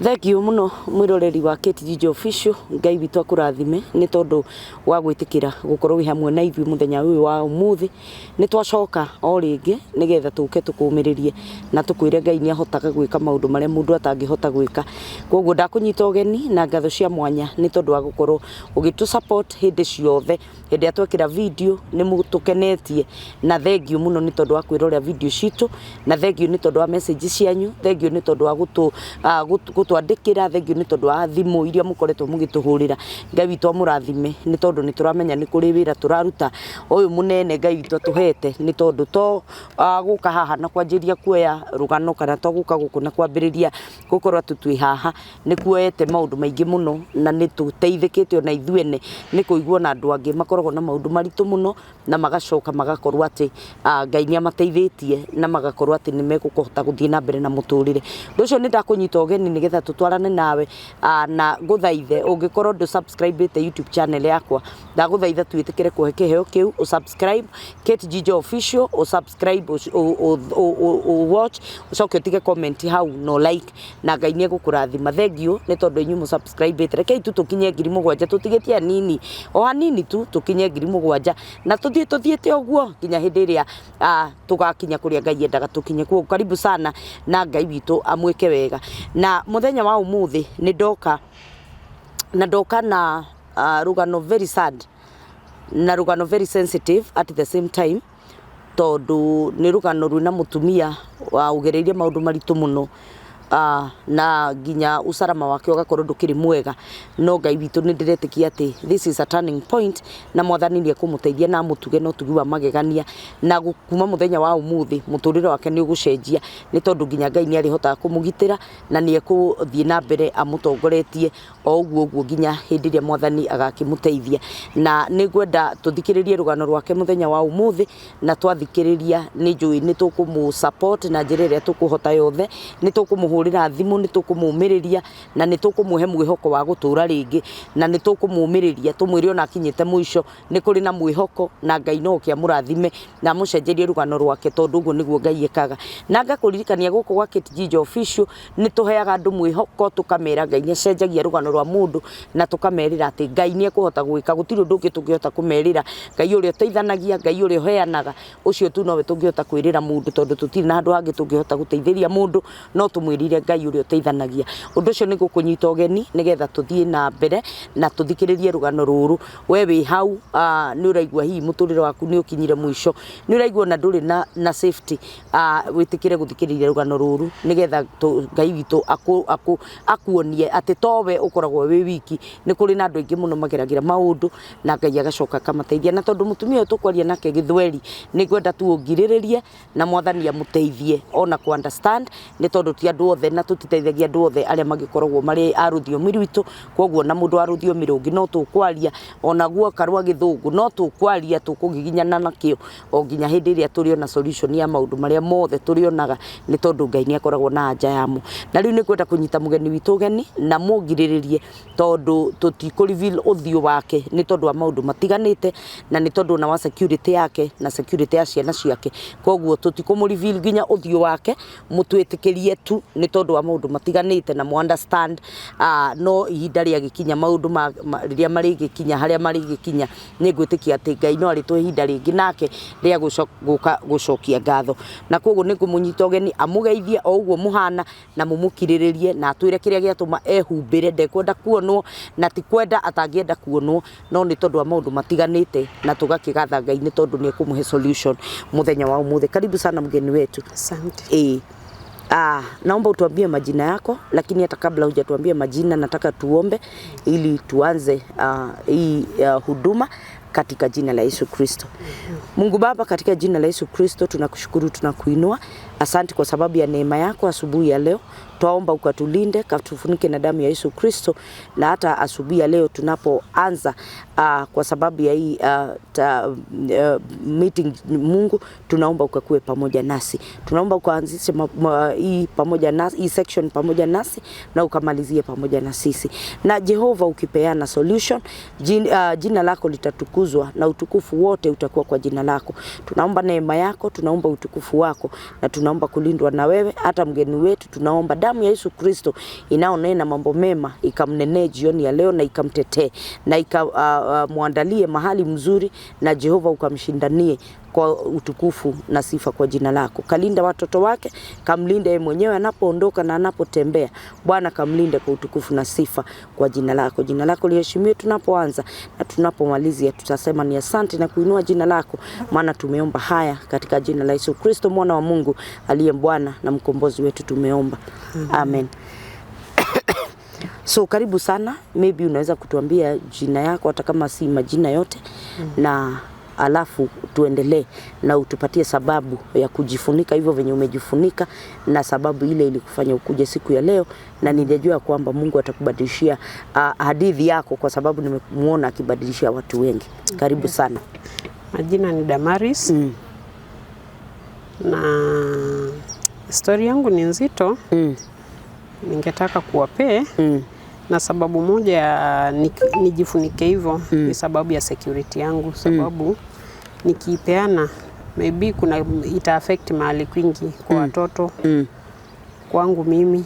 Thank you muno, mwiroreri wa Kate Gigi Official. Ngai witũ akũrathime nĩ tondũ wa gwĩtĩkĩra gũkorwo wĩ hamwe na ithuĩ mũthenya ũyũ wa ũmũthĩ. Nĩ twacoka o rĩngĩ nĩgetha tũke tũkũmĩrĩrie na tũkwĩre Ngai nĩ ahotaga gwĩka maũndũ marĩa mũndũ atangĩhota gwĩka. Koguo ndakũnyita ũgeni na ngatho cia mwanya nĩ tondũ wa gũkorwo ũgĩtũ support hĩndĩ ciothe. Hĩndĩ ĩrĩa twekĩra video nĩ mũtũkenetie, na thank you mũno nĩ tondũ wa kwĩrorera video citũ, na thank you nĩ tondũ wa message cianyu, thank you nĩ tondũ wa gũtwandĩkĩra, thank you nĩ tondũ wa thimũ iria mũkoretwo mũgĩtũhũrĩra. Ngai witũ amũrathime nĩ tondũ nĩ tũramenya nĩ kũrĩ wĩra tũraruta ũyũ mũnene Ngai witũ atũhete, nĩ tondũ to gũka haha na kwanjĩria kuoya rũgano kana to gũka gũkũ na kwambĩrĩria gũkorwo atĩ twĩ haha. Nĩ kuoete maũndũ maingĩ mũno na nĩ tũteithĩkĩte ona ithuĩ ene nĩ kũigua na andũ angĩ makoragwo na maũndũ maritũ mũno na magacoka magakorwo atĩ Ngai nĩ amateithĩtie na magakorwo atĩ nĩ mekũhota gũthiĩ na mbere na mũtũrĩre. Ũndũ ũcio nĩ ndakũnyita ũgeni nĩgetha tũtwarane nawe, na ngũthaithe ũngĩkorwo ndũ subscribe YouTube channel yakwa, ndagũthaitha twĩtĩkĩre kũhe kĩheo kĩu, ũsubscribe Kate Gigi Official, ũsubscribe, watch, ũcoke ũtige comment hau no like, na Ngai nĩ egũkũrathima. Thank you nĩ tondũ inyuĩ mũsubscribe. Rekei tu tũkinye 7,000, tũtigĩtie hanini, o hanini tu tũkinye 7,000, na tũthiĩ tũthiĩte ũguo nginya hĩndĩ ĩrĩa tũgakinya kũrĩa Ngai endaga tũkinye. Kuo karibu sana na Ngai witũ amwĩke wega. Na mũthenya wa ũmũthĩ nĩ ndoka na ndoka na rũgano very sad na rũgano very sensitive at the same time, tondũ nĩ rũgano rwĩna mũtumia wa ũgereirie maũndũ maritũ mũno, na nginya usalama wake ũgakorwo ndũkĩrĩ mwega. No Ngai witũ, nĩ ndĩretĩkia atĩ this is a turning point, na Mwathani nĩ ekũmũteithia na amũtuge na ũtugi wa magegania, na kuma mũthenya wa ũmũthĩ mũtũrĩre wake nĩ ũgũcenjia, nĩ tondũ nginya Ngai nĩ arĩhotaga kũmũgitĩra na nĩ ekũthiĩ na mbere amũtongoretie o ũguo ũguo nginya hĩndĩ ĩrĩa Mwathani agakĩmũteithia. Na nĩ ngwenda tũthikĩrĩrie rũgano rwake mũthenya wa ũmũthĩ, na twathikĩrĩria nĩ njũĩ nĩ tũkũmũ support na njĩra ĩrĩa tũkũhota yothe. Nĩ tũkũmũhũrĩra thimũ, nĩ tũkũmũmĩrĩria na nĩ tũkũmũhe mwĩhoko wa gũtũra rĩngĩ, na nĩ tũkũmũmĩrĩria tũmwĩre ona akinyĩte mũico nĩ kũrĩ na mwĩhoko, na Ngai no oke amũrathime na amũcenjerie rũgano rwake, tondũ ũguo nĩguo Ngai ekaga. Na ngakũririkania gũkũ gwa Kate Gigi Official nĩ tũheaga andũ mwĩhoko, tũkamera Ngai nĩ acenjagia rũgano rwa mũndũ, na tũkamerĩra atĩ Ngai nĩ ekũhota gwĩka. Gũtirĩ ũndũ ũngĩ tũngĩhota kũmerĩra. Ngai ũrĩa ũteithanagia, Ngai ũrĩa ũheanaga, ũcio tu nowe tũngĩhota kwĩrĩra mũndũ, tondũ tũtirĩ na handũ hangĩ tũngĩhota gũteithĩria mũndũ, no tũmwĩrire Ngai ũrĩa ũteithanagia. Ũndũ ũcio nĩ gũkũnyita ũgeni nĩgetha tũthiĩ na mbere na tũthikĩrĩrie rũgano rũrũ. We wĩ hau, nĩ ũraigua hihi mũtũrĩre waku nĩ ũkinyire mũico, nĩ ũraigua ona ndũrĩ na safety, wĩtĩkĩre gũthikĩrĩria rũgano rũrũ nĩgetha Ngai witũ akuonie atĩ towe ũkoragwo wĩ wiki, nĩ kũrĩ na andũ aingĩ mũno mageragĩra maũndũ na Ngai agacoka akamateithia. Na tondũ mũtumia ũyũ tũkwaria nake gĩthweri, nĩ ngwenda tu ũngirĩrĩrie na Mwathani amũteithie ona ku understand, nĩ tondũ ti andũ othe na tũtiteithagia andũ othe arĩa magĩkoragwo marĩ a rũthiomi rwitũ. Koguo na mũndũ wa rũthiomi rũngĩ no tũkwaria, ona guoka rwa gĩthũngũ no tũkwaria, tũkũgiginyana nakĩo o nginya hĩndĩ ĩrĩa tũrĩona solution ya maũndũ marĩa mothe tũrĩonaga, nĩ tondũ Ngai nĩ akoragwo na anja yamo. Na rĩu nĩ ngwenda kũnyita mũgeni witũ ũgeni na mũngirĩrĩrie, tondũ tũtikũ reveal ũthiũ wake nĩ tondũ wa maũndũ matiganĩte, na nĩ tondũ ona wa security yake na security ya ciana ciake. Koguo tũtikũmũ reveal nginya ũthiũ wake, mũtwĩtĩkĩrie tu nĩ tondũ wa maũndũ matiganĩte na mu understand. No ihinda rĩagĩkinya, maũndũ rĩrĩa marĩgĩkinya harĩa marĩgĩkinya, nĩ ngwĩtĩkia atĩ Ngai no arĩtũhe ihinda rĩngĩ nake rĩa gũka gũcokia ngatho. Na koguo nĩ ngũmũnyita ũgeni amũgeithie o ũguo mũhana na mũmũkirĩrĩrie na atwĩre kĩrĩa gĩatũma ehumbĩre. Ndekwenda kuonwo, na ti kwenda atangĩenda kuonwo, no nĩ tondũ wa maũndũ matiganĩte, na tũgakĩgatha Ngai nĩ tondũ nĩ ekũmũhe solution mũthenya wa ũmũthĩ. Karibu sana, mgeni wetu. Asante. Naomba utuambie majina yako, lakini hata kabla hujatuambia majina, nataka tuombe ili tuanze hii huduma katika jina la Yesu Kristo. Mungu Baba, katika jina la Yesu Kristo tunakushukuru, tunakuinua. Asante kwa sababu ya neema yako asubuhi ya leo. Twaomba ukatulinde, katufunike na damu ya Yesu Kristo, na hata asubuhi ya leo tunapoanza kwa sababu ya hii meeting, Mungu, tunaomba ukakue pamoja nasi. Tunaomba ukaanzishe hii pamoja nasi, hii section pamoja nasi na ukamalizie pamoja na sisi. Na Jehova, ukipeana solution, jina lako litatukuzwa. utatukuzwa na utukufu wote utakuwa kwa jina lako. Tunaomba neema yako, tunaomba utukufu wako na tunaomba kulindwa na wewe. Hata mgeni wetu tunaomba damu ya Yesu Kristo inaonena mambo mema ikamnenee jioni ya leo na ikamtetee na ikamwandalie mahali mzuri, na Jehova ukamshindanie kwa utukufu na sifa kwa jina lako. Kalinda watoto wake, kamlinde yeye mwenyewe anapoondoka na anapotembea. Bwana kamlinde kwa utukufu na sifa kwa jina lako. Jina lako liheshimiwe tunapoanza na tunapomalizia, tutasema ni asante na kuinua jina lako, maana tumeomba haya katika jina la Yesu Kristo mwana wa Mungu aliye Bwana na mkombozi wetu tumeomba. Amen. So karibu sana, maybe unaweza kutuambia jina yako hata kama si majina yote na alafu tuendelee na utupatie sababu ya kujifunika hivyo venye umejifunika na sababu ile ilikufanya ukuje siku ya leo, na nilijua kwamba Mungu atakubadilishia hadithi yako kwa sababu nimemuona akibadilishia watu wengi. Karibu sana. Majina ni Damaris. Na stori yangu ni nzito. Ningetaka kuwapee na sababu moja ya nijifunike hivyo ni sababu ya security yangu, sababu nikiipeana maybe kuna ita affect mahali kwingi kwa watoto, kwangu mimi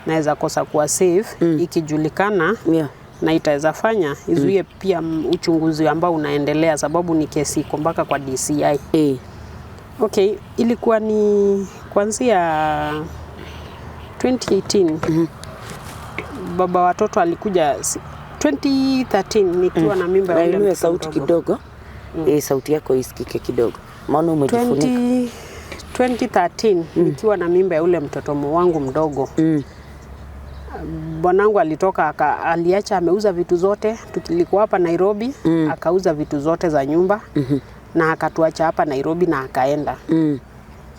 naweza kosa kuwa safe ikijulikana na itaweza fanya izuie pia uchunguzi ambao unaendelea, sababu ni kesi iko mpaka kwa DCI. Okay, ilikuwa ni kuanzia 2018. Baba watoto alikuja 2013 nikiwa na mimba ya yule Nainue mtoto sauti mdogo. kidogo. Sauti yako isikike kidogo, maana umejifunika. 2013 nikiwa na mimba ya ule mtoto wangu mdogo. Bwanangu alitoka aliacha ameuza vitu zote, tulikuwa hapa Nairobi, akauza vitu zote za nyumba na akatuacha hapa Nairobi na akaenda.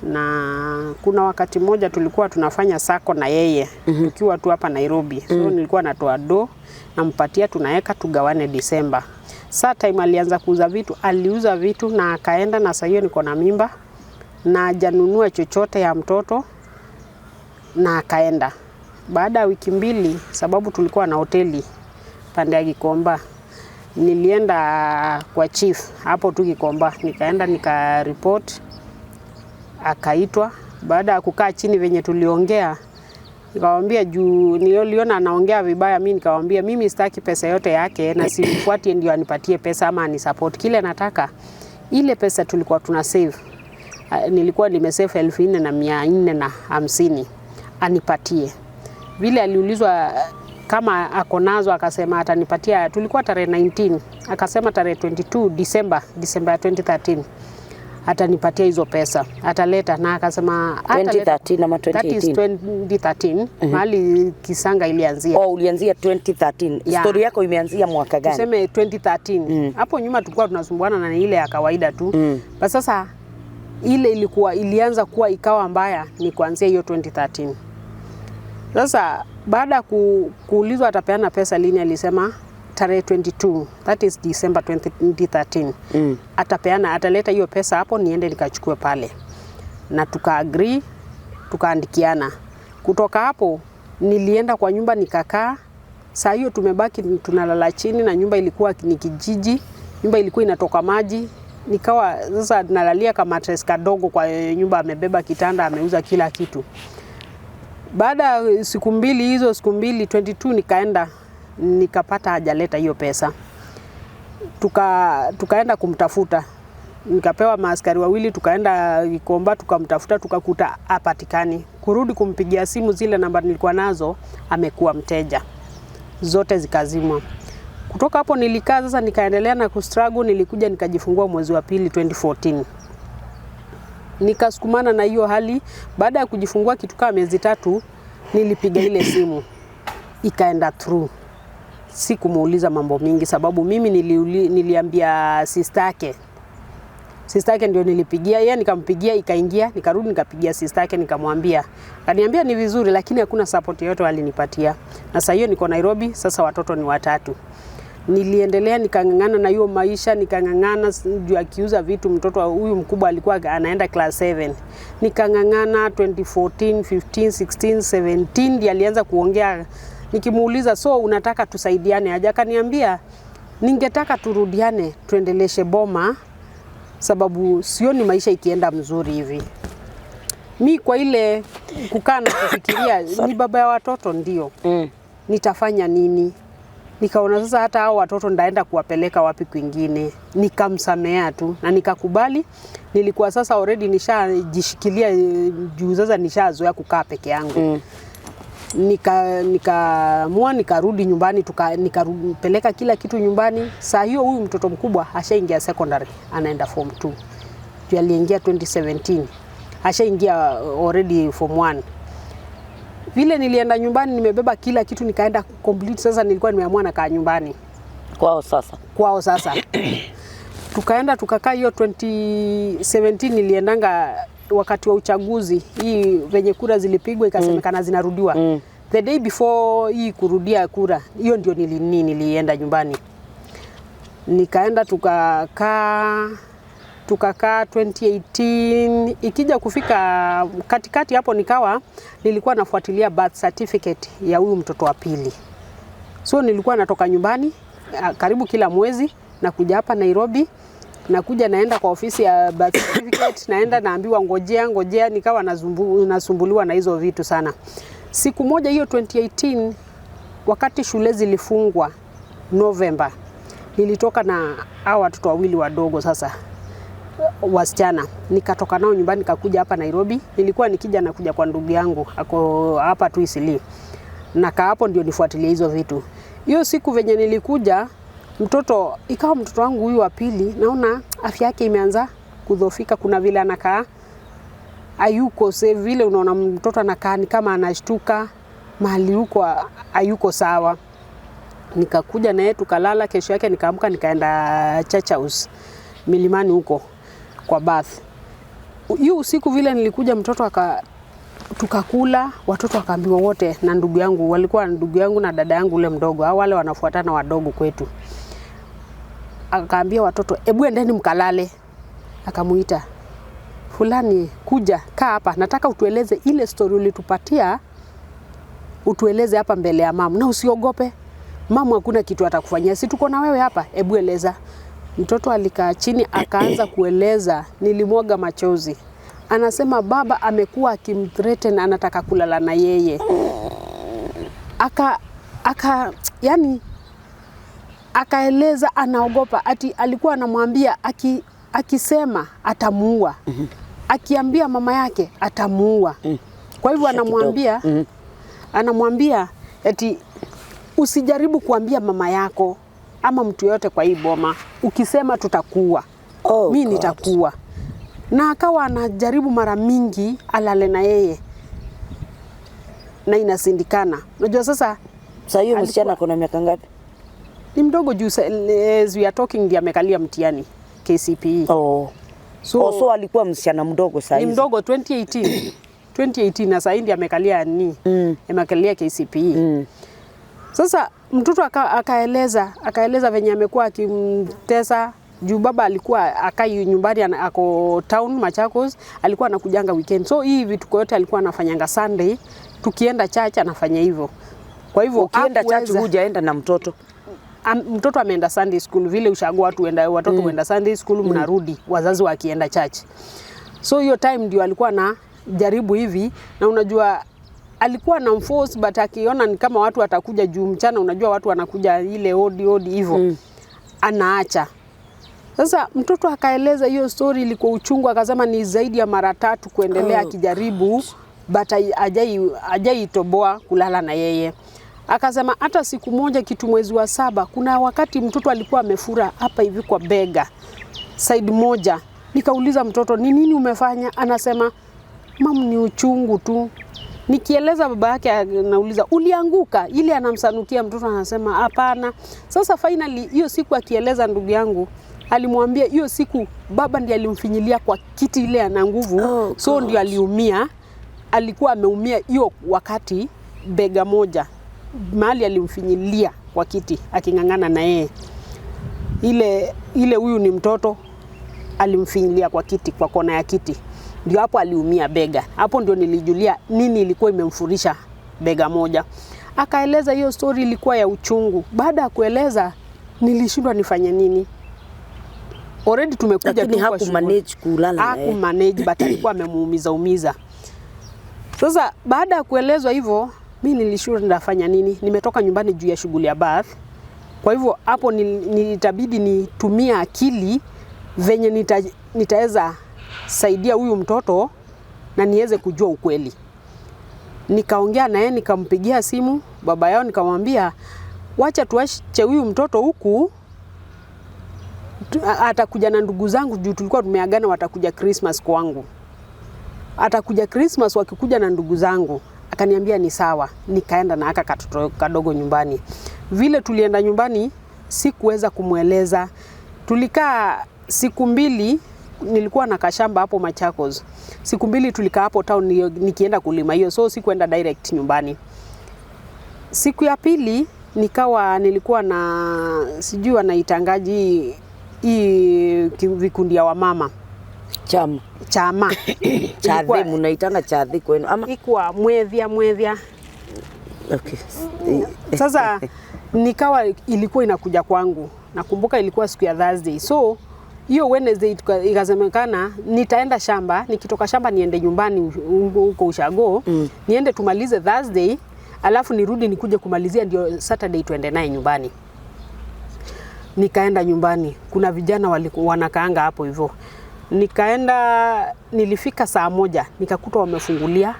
Na kuna wakati mmoja tulikuwa tunafanya sako na yeye tukiwa tu hapa Nairobi. So nilikuwa natoa do nampatia, tunaweka tugawane Disemba. Saa time alianza kuuza vitu, aliuza vitu na akaenda, na saa hiyo niko na mimba na hajanunua chochote ya mtoto na akaenda. Baada ya wiki mbili, sababu tulikuwa na hoteli pande ya Gikomba, nilienda kwa chief hapo tu Gikomba, nikaenda nikaripoti, akaitwa. Baada ya kukaa chini venye tuliongea, nikamwambia juu niliona anaongea vibaya, mimi nikamwambia mimi sitaki pesa yote yake na simfuatie ndio anipatie pesa ama anisupport. Kile nataka ile pesa tulikuwa tuna save, nilikuwa nimesave 4,450 anipatie. Vile aliulizwa kama ako nazo akasema atanipatia, tulikuwa tarehe 19, akasema tarehe 22 Disemba ya 2013 atanipatia hizo pesa, ataleta, na akasema ataleta. 2013 ama That is 2018? 2013, mahali kisanga ilianzia. Oh, ulianzia 2013. Yeah. Story yako imeanzia mwaka gani? Tuseme 2013. Hapo nyuma tulikuwa tunasumbuana na ile ya kawaida tu. But sasa ile ilikuwa ilianza kuwa ikawa mbaya ni kuanzia hiyo 2013. Sasa baada ya kuulizwa atapeana pesa lini, alisema tarehe 22, that is December 2013. Atapeana, ataleta hiyo pesa hapo niende nikachukue pale, na tuka agree, tukaandikiana. Kutoka hapo nilienda kwa nyumba nikakaa. Saa hiyo tumebaki tunalala chini, na nyumba ilikuwa ni kijiji, nyumba ilikuwa inatoka maji. Nikawa sasa nalalia kama mattress kadogo kwa nyumba, amebeba kitanda, ameuza kila kitu. Baada ya siku mbili hizo, siku mbili 22 nikaenda nikapata hajaleta hiyo pesa. Tukaenda kumtafuta, nikapewa maaskari wawili, tukaenda Gikomba tukamtafuta, tukakuta hapatikani. Kurudi kumpigia simu zile namba nilikuwa nazo, amekuwa mteja, zote zikazimwa. Kutoka hapo nilikaa sasa, nikaendelea na kustruggle. Nilikuja nikajifungua mwezi wa pili 2014, nikasukumana na hiyo hali. Baada ya kujifungua kitu kama miezi 3, nilipiga ile simu ikaenda through. Sikumuuliza mambo mingi sababu mimi niliambia sister yake. Sister yake ndio nilipigia yeye, nikampigia ikaingia, nikarudi nikapigia sister yake nikamwambia. Akaniambia ni vizuri, lakini hakuna support yoyote alinipatia. Na sasa hiyo niko Nairobi, sasa watoto ni watatu. Niliendelea nikang'ang'ana na hiyo maisha, nikang'ang'ana juu akiuza vitu, mtoto huyu mkubwa alikuwa anaenda class 7. Nikang'ang'ana 2014, 15, 16, 17 ndiye alianza kuongea. Nikimuuliza, so unataka tusaidiane aje? Akaniambia Ningetaka turudiane, tuendeleshe boma, sababu sioni maisha ikienda mzuri hivi. Mi kwa ile kukaa na kufikiria ni baba ya watoto ndio nitafanya nini? Nikaona sasa hata hao watoto ndaenda kuwapeleka wapi kwingine? Nikamsamea tu na nikakubali. Nilikuwa sasa already nishajishikilia juu sasa nishazoea kukaa peke yangu. Nikaamua nikarudi nyumbani nikapeleka kila kitu nyumbani. Saa hiyo huyu mtoto mkubwa ashaingia secondary, anaenda form 2. Juu aliingia 2017. Ashaingia already form 1. Vile nilienda nyumbani nimebeba kila kitu nikaenda complete. Sasa nilikuwa nimeamua nakaa nyumbani Kwao sasa. Kwao sasa. Tukaenda tukakaa hiyo 2017, niliendanga wakati wa uchaguzi hii venye kura zilipigwa ikasemekana zinarudiwa. The day before hii kurudia kura hiyo ndio nilienda nyumbani, nikaenda tukakaa 2018. Ikija kufika katikati hapo, nikawa nilikuwa nafuatilia birth certificate ya huyu mtoto wa pili. So nilikuwa natoka nyumbani karibu kila mwezi na kuja hapa Nairobi, nakuja naenda kwa ofisi ya birth certificate, naenda naambiwa ngojea ngojea, nikawa nasumbuliwa na hizo vitu sana. Siku moja hiyo 2018, wakati shule zilifungwa November, nilitoka na hao watoto wawili wadogo sasa wasichana, nikatoka nao nyumbani nikakuja hapa Nairobi. Nilikuwa nikija nakuja kwa ndugu yangu ako hapa tu Eastleigh, nakaa hapo ndio nifuatilie hizo vitu. Hiyo siku venye nilikuja, mtoto ikawa mtoto wangu huyu wa pili, naona afya yake imeanza kudhoofika, kuna vile anakaa hayuko safe vile, unaona mtoto anakaa ni kama anashtuka mahali huko hayuko sawa. Nikakuja naye tukalala. Kesho yake nikaamka nikaenda Church House Milimani huko kwa birth. Hiyo usiku vile nilikuja, mtoto tukakula, watoto wakaambiwa wote na ndugu yangu, walikuwa ndugu yangu na dada yangu ule mdogo, hao wale wanafuatana wadogo kwetu. Akaambia watoto, "Ebu endeni mkalale." Akamuita fulani, "Kuja kaa hapa, nataka utueleze ile story ulitupatia, utueleze hapa mbele ya mum, na usiogope mum, hakuna kitu atakufanyia, si tuko na wewe hapa, ebu eleza." Mtoto alikaa chini akaanza kueleza, nilimwaga machozi. Anasema baba amekuwa akimthreaten, anataka kulala na yeye. Aka yani akaeleza anaogopa, ati alikuwa anamwambia akisema atamuua, akiambia mama yake atamuua. Kwa hivyo Kisha kidogo. anamwambia eti usijaribu kuambia mama yako ama mtu yoyote kwa hii boma, ukisema tutakuua. Oh, Mi God. nitakuua. Na akawa anajaribu mara mingi alale na yeye na inashindikana. Unajua sasa Sasa hiyo msichana ako na miaka ngapi? Ni mdogo juu as we are talking ndiye amekalia mtihani KCPE. Oh. So, Oh, so alikuwa msichana mdogo saa ni hizi. mdogo 2018 2018 na sasa ndiye amekalia ni amekalia KCPE. Sasa mtoto akaeleza venye amekuwa akimtesa juu baba alikuwa akai nyumbani ako town Machakos, alikuwa anakujanga weekend. So hii vituko yote alikuwa anafanyanga Sunday, tukienda church anafanya hivyo. Kwa hivyo Ukienda church hujaenda na mtoto? Mtoto ameenda Sunday school vile ushago watu wenda, watoto huenda Sunday school, mnarudi wazazi wakienda church. So hiyo time ndio alikuwa na jaribu hivi, na unajua alikuwa na mforce, but akiona ni kama watu watakuja juu mchana, unajua watu wanakuja ile odi odi hivyo anaacha. Sasa mtoto akaeleza hiyo story, ilikuwa uchungu, akasema ni zaidi ya mara tatu kuendelea akijaribu, but hajaitoboa kulala na yeye. Akasema hata siku moja kitu mwezi wa saba, kuna wakati mtoto alikuwa amefura hapa hivi kwa bega side moja. Nikauliza mtoto, "Ni nini umefanya?" Anasema, "Mum, ni uchungu tu." Nikieleza baba yake anauliza, "Ulianguka?" Ili anamsanukia mtoto anasema hapana. Sasa finally hiyo siku akieleza ndugu yangu alimwambia hiyo siku baba ndiye alimfinyilia kwa kiti ile ana nguvu, Oh, so God. ndio aliumia. Alikuwa ameumia hiyo wakati bega moja mahali alimfinyilia kwa kiti aking'ang'ana na yeye ile ile, huyu ni mtoto alimfinyilia kwa kiti, kwa kona ya kiti, ndio hapo aliumia bega. Hapo ndio nilijulia nini ilikuwa imemfurisha bega moja. Akaeleza hiyo story ilikuwa ya uchungu. Baada ya kueleza, Nilishindwa nifanye nini. Already tumekuja Lakini tu kwa shughuli. Hakumanage kulala na yeye. Hakumanage, but alikuwa amemuumiza umiza. Sasa baada ya kuelezwa hivyo, mi nilishindwa nitafanya nini. Nimetoka nyumbani juu ya shughuli ya birth. Kwa hivyo hapo nitabidi nitumie akili venye nitaweza saidia huyu mtoto na niweze kujua ukweli. Nikaongea naye, nikampigia simu baba yao, nikamwambia wacha tuache huyu mtoto huku, atakuja na ndugu zangu juu tulikuwa tumeagana watakuja Christmas kwangu. Atakuja Christmas wakikuja na ndugu zangu. Akaniambia ni sawa. Nikaenda na aka katoto kadogo nyumbani. Vile tulienda nyumbani sikuweza kumweleza. Tulikaa siku 2, nilikuwa na kashamba hapo Machakos. Siku 2 tulikaa hapo town nikienda kulima hiyo, so sikuenda direct nyumbani. Siku ya pili nikawa nilikuwa na sijui wanaitangaji hii vikundi ya wamama. Chama. Chama. Chadhi, mnaitanga chadhi kwenu ama? Ikuwa mwethia mwethia. Okay. Sasa nikawa ilikuwa inakuja kwangu. Nakumbuka ilikuwa siku ya Thursday. So hiyo Wednesday ikasemekana nitaenda shamba, nikitoka shamba niende nyumbani huko Ushago, niende tumalize Thursday, alafu nirudi nikuje kumalizia ndio Saturday tuende naye nyumbani. Nikaenda nyumbani, kuna vijana wanakaanga hapo hivyo. Nikaenda, nilifika saa 1, nikakuta wamefungulia,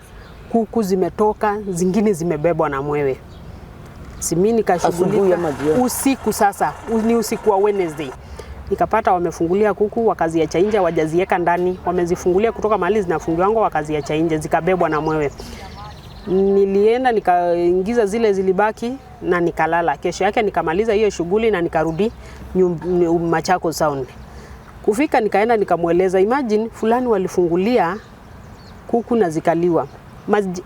kuku zimetoka, zingine zimebebwa na mwewe. Si mimi nikashughulika. Asubuhi ama jioni? Usiku sasa, ni usiku wa Wednesday. Nikapata wamefungulia kuku, wakaziacha nje, hawajaziweka ndani, wamezifungulia kutoka mahali zinafungiwangwa wakaziacha nje, zikabebwa na mwewe. Nilienda nikaingiza zile zilibaki na nikalala. Kesho yake nikamaliza hiyo shughuli na nikarudi Machakos Town. Kufika nikaenda nikamweleza, imagine fulani walifungulia kuku na zikaliwa.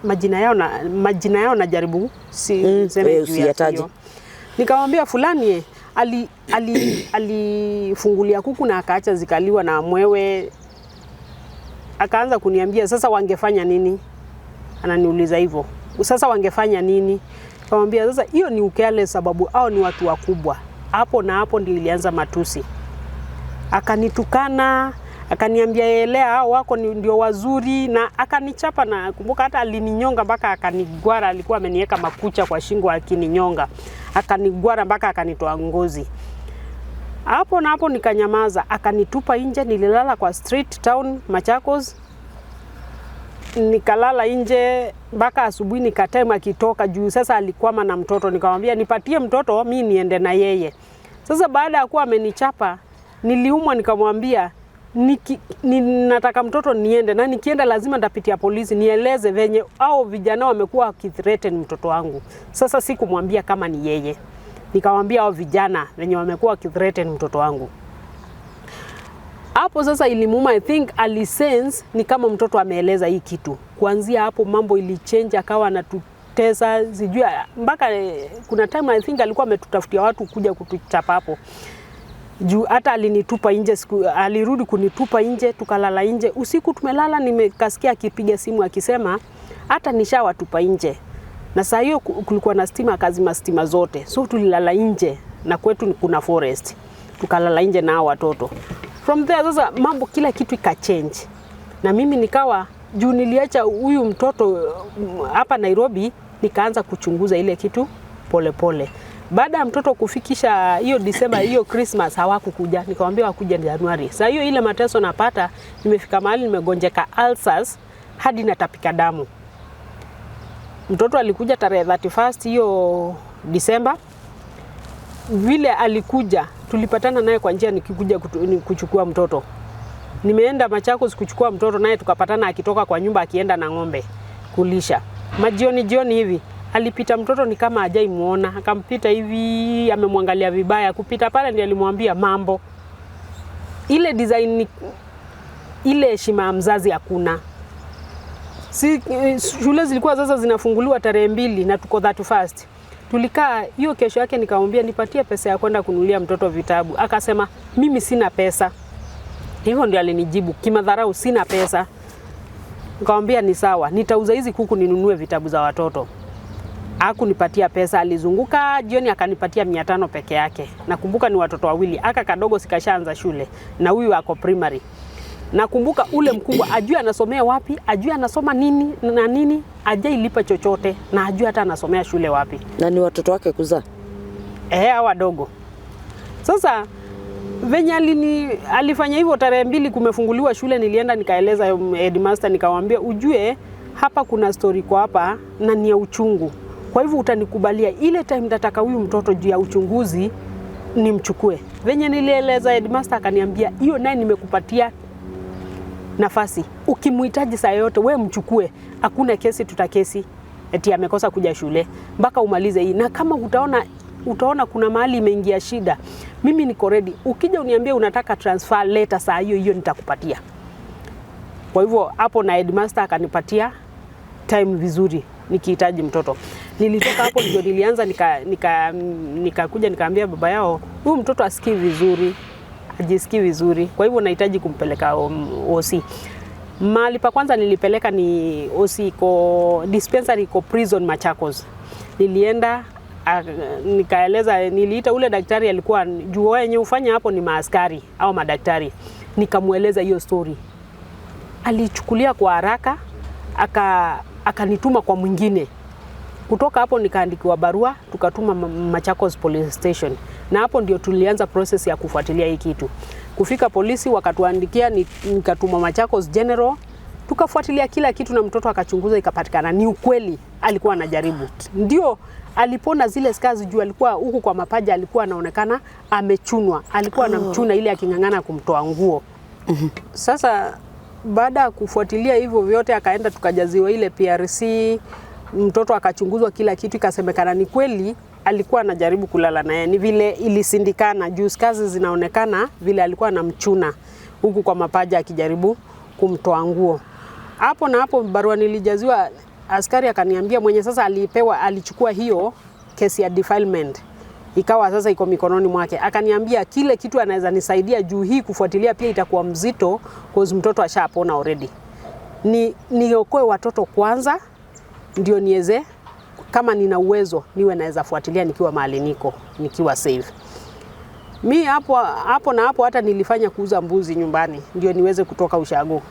Majina yao najaribu si seme juu ya Usiyataje. hiyo. Nikamwambia fulani alifungulia kuku na akaacha zikaliwa na mwewe. Akaanza kuniambia sasa wangefanya nini? Ananiuliza hivyo. Sasa wangefanya nini? Nikamwambia sasa hiyo ni ukele sababu hao ni watu wakubwa. Hapo na hapo ndio ilianza matusi. Akanitukana, akaniambia elea hao wako ni ndio wazuri, na akanichapa. Na kumbuka hata alininyonga mpaka akanigwara, alikuwa ameniweka makucha kwa shingo akininyonga. Akanigwara mpaka akanitoa ngozi. Hapo na hapo nikanyamaza, akanitupa nje, nililala kwa street town Machakos. Nikalala nje mpaka asubuhi, nikatema akitoka juu sasa alikwama na mtoto. Nikamwambia nipatie mtoto mi niende na yeye. Sasa baada ya kuwa amenichapa niliumwa, nikamwambia nataka mtoto niende, na nikienda lazima nitapitia polisi nieleze venye hao vijana wamekuwa wakithreaten mtoto wangu. Sasa sikumwambia kama ni yeye, nikamwambia hao vijana venye wamekuwa wakithreaten mtoto wangu. Hapo sasa ilimuuma, I think alisense ni kama mtoto ameeleza hii kitu. Kuanzia hapo mambo ilichange, akawa anatutesa sijui mpaka kuna time I think alikuwa ametutafutia watu kuja kutuchapa hapo. Juu hata alinitupa nje siku, alirudi kunitupa nje, tukalala nje. Usiku tumelala, nimekasikia akipiga simu akisema hata nishawatupa nje. Na saa hiyo kulikuwa na stima, akazima stima zote. So tulilala nje na kwetu kuna forest. Tukalala nje na hao watoto. From there sasa mambo kila kitu ikachange. Na mimi nikawa juu niliacha huyu mtoto hapa Nairobi, nikaanza kuchunguza ile kitu pole pole. Baada ya mtoto kufikisha hiyo December, hiyo Christmas hawakukuja, nikamwambia wakuja Januari. Sasa hiyo ile mateso napata, nimefika mahali nimegonjeka ulcers hadi natapika damu. Mtoto alikuja tarehe 31 hiyo December. Vile alikuja tulipatana naye kwa njia nikikuja kuchukua mtoto. Nimeenda Machakos kuchukua mtoto naye tukapatana akitoka kwa nyumba akienda na ng'ombe kulisha. Majioni jioni hivi alipita mtoto ni kama hajai muona, akampita hivi amemwangalia vibaya, kupita pale ndiye alimwambia mambo. Ile design ni, ile heshima ya mzazi hakuna. Si, shule zilikuwa sasa zinafunguliwa tarehe 2 na tuko 31. Tulikaa hiyo kesho yake nikamwambia nipatie pesa ya kwenda kununulia mtoto vitabu. Akasema mimi sina pesa. Hivyo ndio alinijibu kimadharau, sina pesa. Nikamwambia ni sawa, nitauza hizi kuku ninunue vitabu za watoto. Hakunipatia pesa, alizunguka jioni akanipatia 500 peke yake. Nakumbuka ni watoto wawili, aka kadogo sikashaanza shule na huyu ako primary. Nakumbuka ule mkubwa ajui anasomea wapi, ajui anasoma nini na nini, ajailipa chochote na ajui hata anasomea shule wapi. Na ni watoto wake kuzaa. Ehe, hawa wadogo. Sasa venye alifanya hivyo tarehe 2 kumefunguliwa shule, nilienda nikaeleza headmaster, nikamwambia ujue hapa kuna story kwa hapa na ni ya uchungu, kwa hivyo utanikubalia ile time nataka huyu mtoto juu ya uchunguzi nimchukue. Venye nilieleza headmaster akaniambia hiyo naye nimekupatia nafasi, ukimhitaji saa yoyote we mchukue, hakuna kesi tutakesi eti amekosa kuja shule mpaka umalize hii, na kama utaona kuna mahali imeingia shida, mimi niko ready. Ukija uniambie unataka transfer letter saa hiyo hiyo nitakupatia. Kwa hivyo hapo na headmaster akanipatia time vizuri nikihitaji mtoto. Nilitoka hapo ndio nilianza nikakuja nikaambia baba yao, huyu mtoto asikii vizuri, ajisikii vizuri, kwa hivyo nahitaji kumpeleka OC. Mahali pa kwanza nilipeleka ni OC, iko dispensary iko prison Machakos. Nilienda nikaeleza, niliita ule daktari alikuwa juu wenye ufanya hapo ni maaskari au madaktari, nikamweleza hiyo story. Alichukulia kwa haraka akanituma kwa mwingine. Kutoka hapo nikaandikiwa barua, tukatuma Machakos Police Station, na hapo ndio tulianza process ya kufuatilia hii kitu. Kufika polisi wakatuandikia, nikatuma Machakos General, tukafuatilia kila kitu na mtoto akachunguza, ikapatikana ni ukweli alikuwa anajaribu. Ndio alipona zile scars juu alikuwa huku kwa mapaja alikuwa anaonekana amechunwa, alikuwa anamchuna ile aking'ang'ana kumtoa nguo. Sasa baada ya kufuatilia hivyo vyote, akaenda tukajaziwa ile PRC, mtoto akachunguzwa kila kitu, ikasemekana ni kweli alikuwa anajaribu kulala naye, ni vile ilisindikana juu scars zinaonekana vile alikuwa anamchuna huku kwa mapaja akijaribu kumtoa nguo. Hapo na hapo barua nilijaziwa, askari akaniambia mwenye sasa alipewa, alichukua hiyo kesi ya defilement ikawa sasa iko mikononi mwake. Akaniambia kile kitu anaweza nisaidia juu hii kufuatilia pia itakuwa mzito cause mtoto ashapona already. Ni niokoe watoto kwanza ndio niweze, kama nina uwezo niwe naweza fuatilia nikiwa mahali niko, nikiwa safe. Mi hapo hapo na hapo hata nilifanya kuuza mbuzi nyumbani ndio niweze kutoka ushago.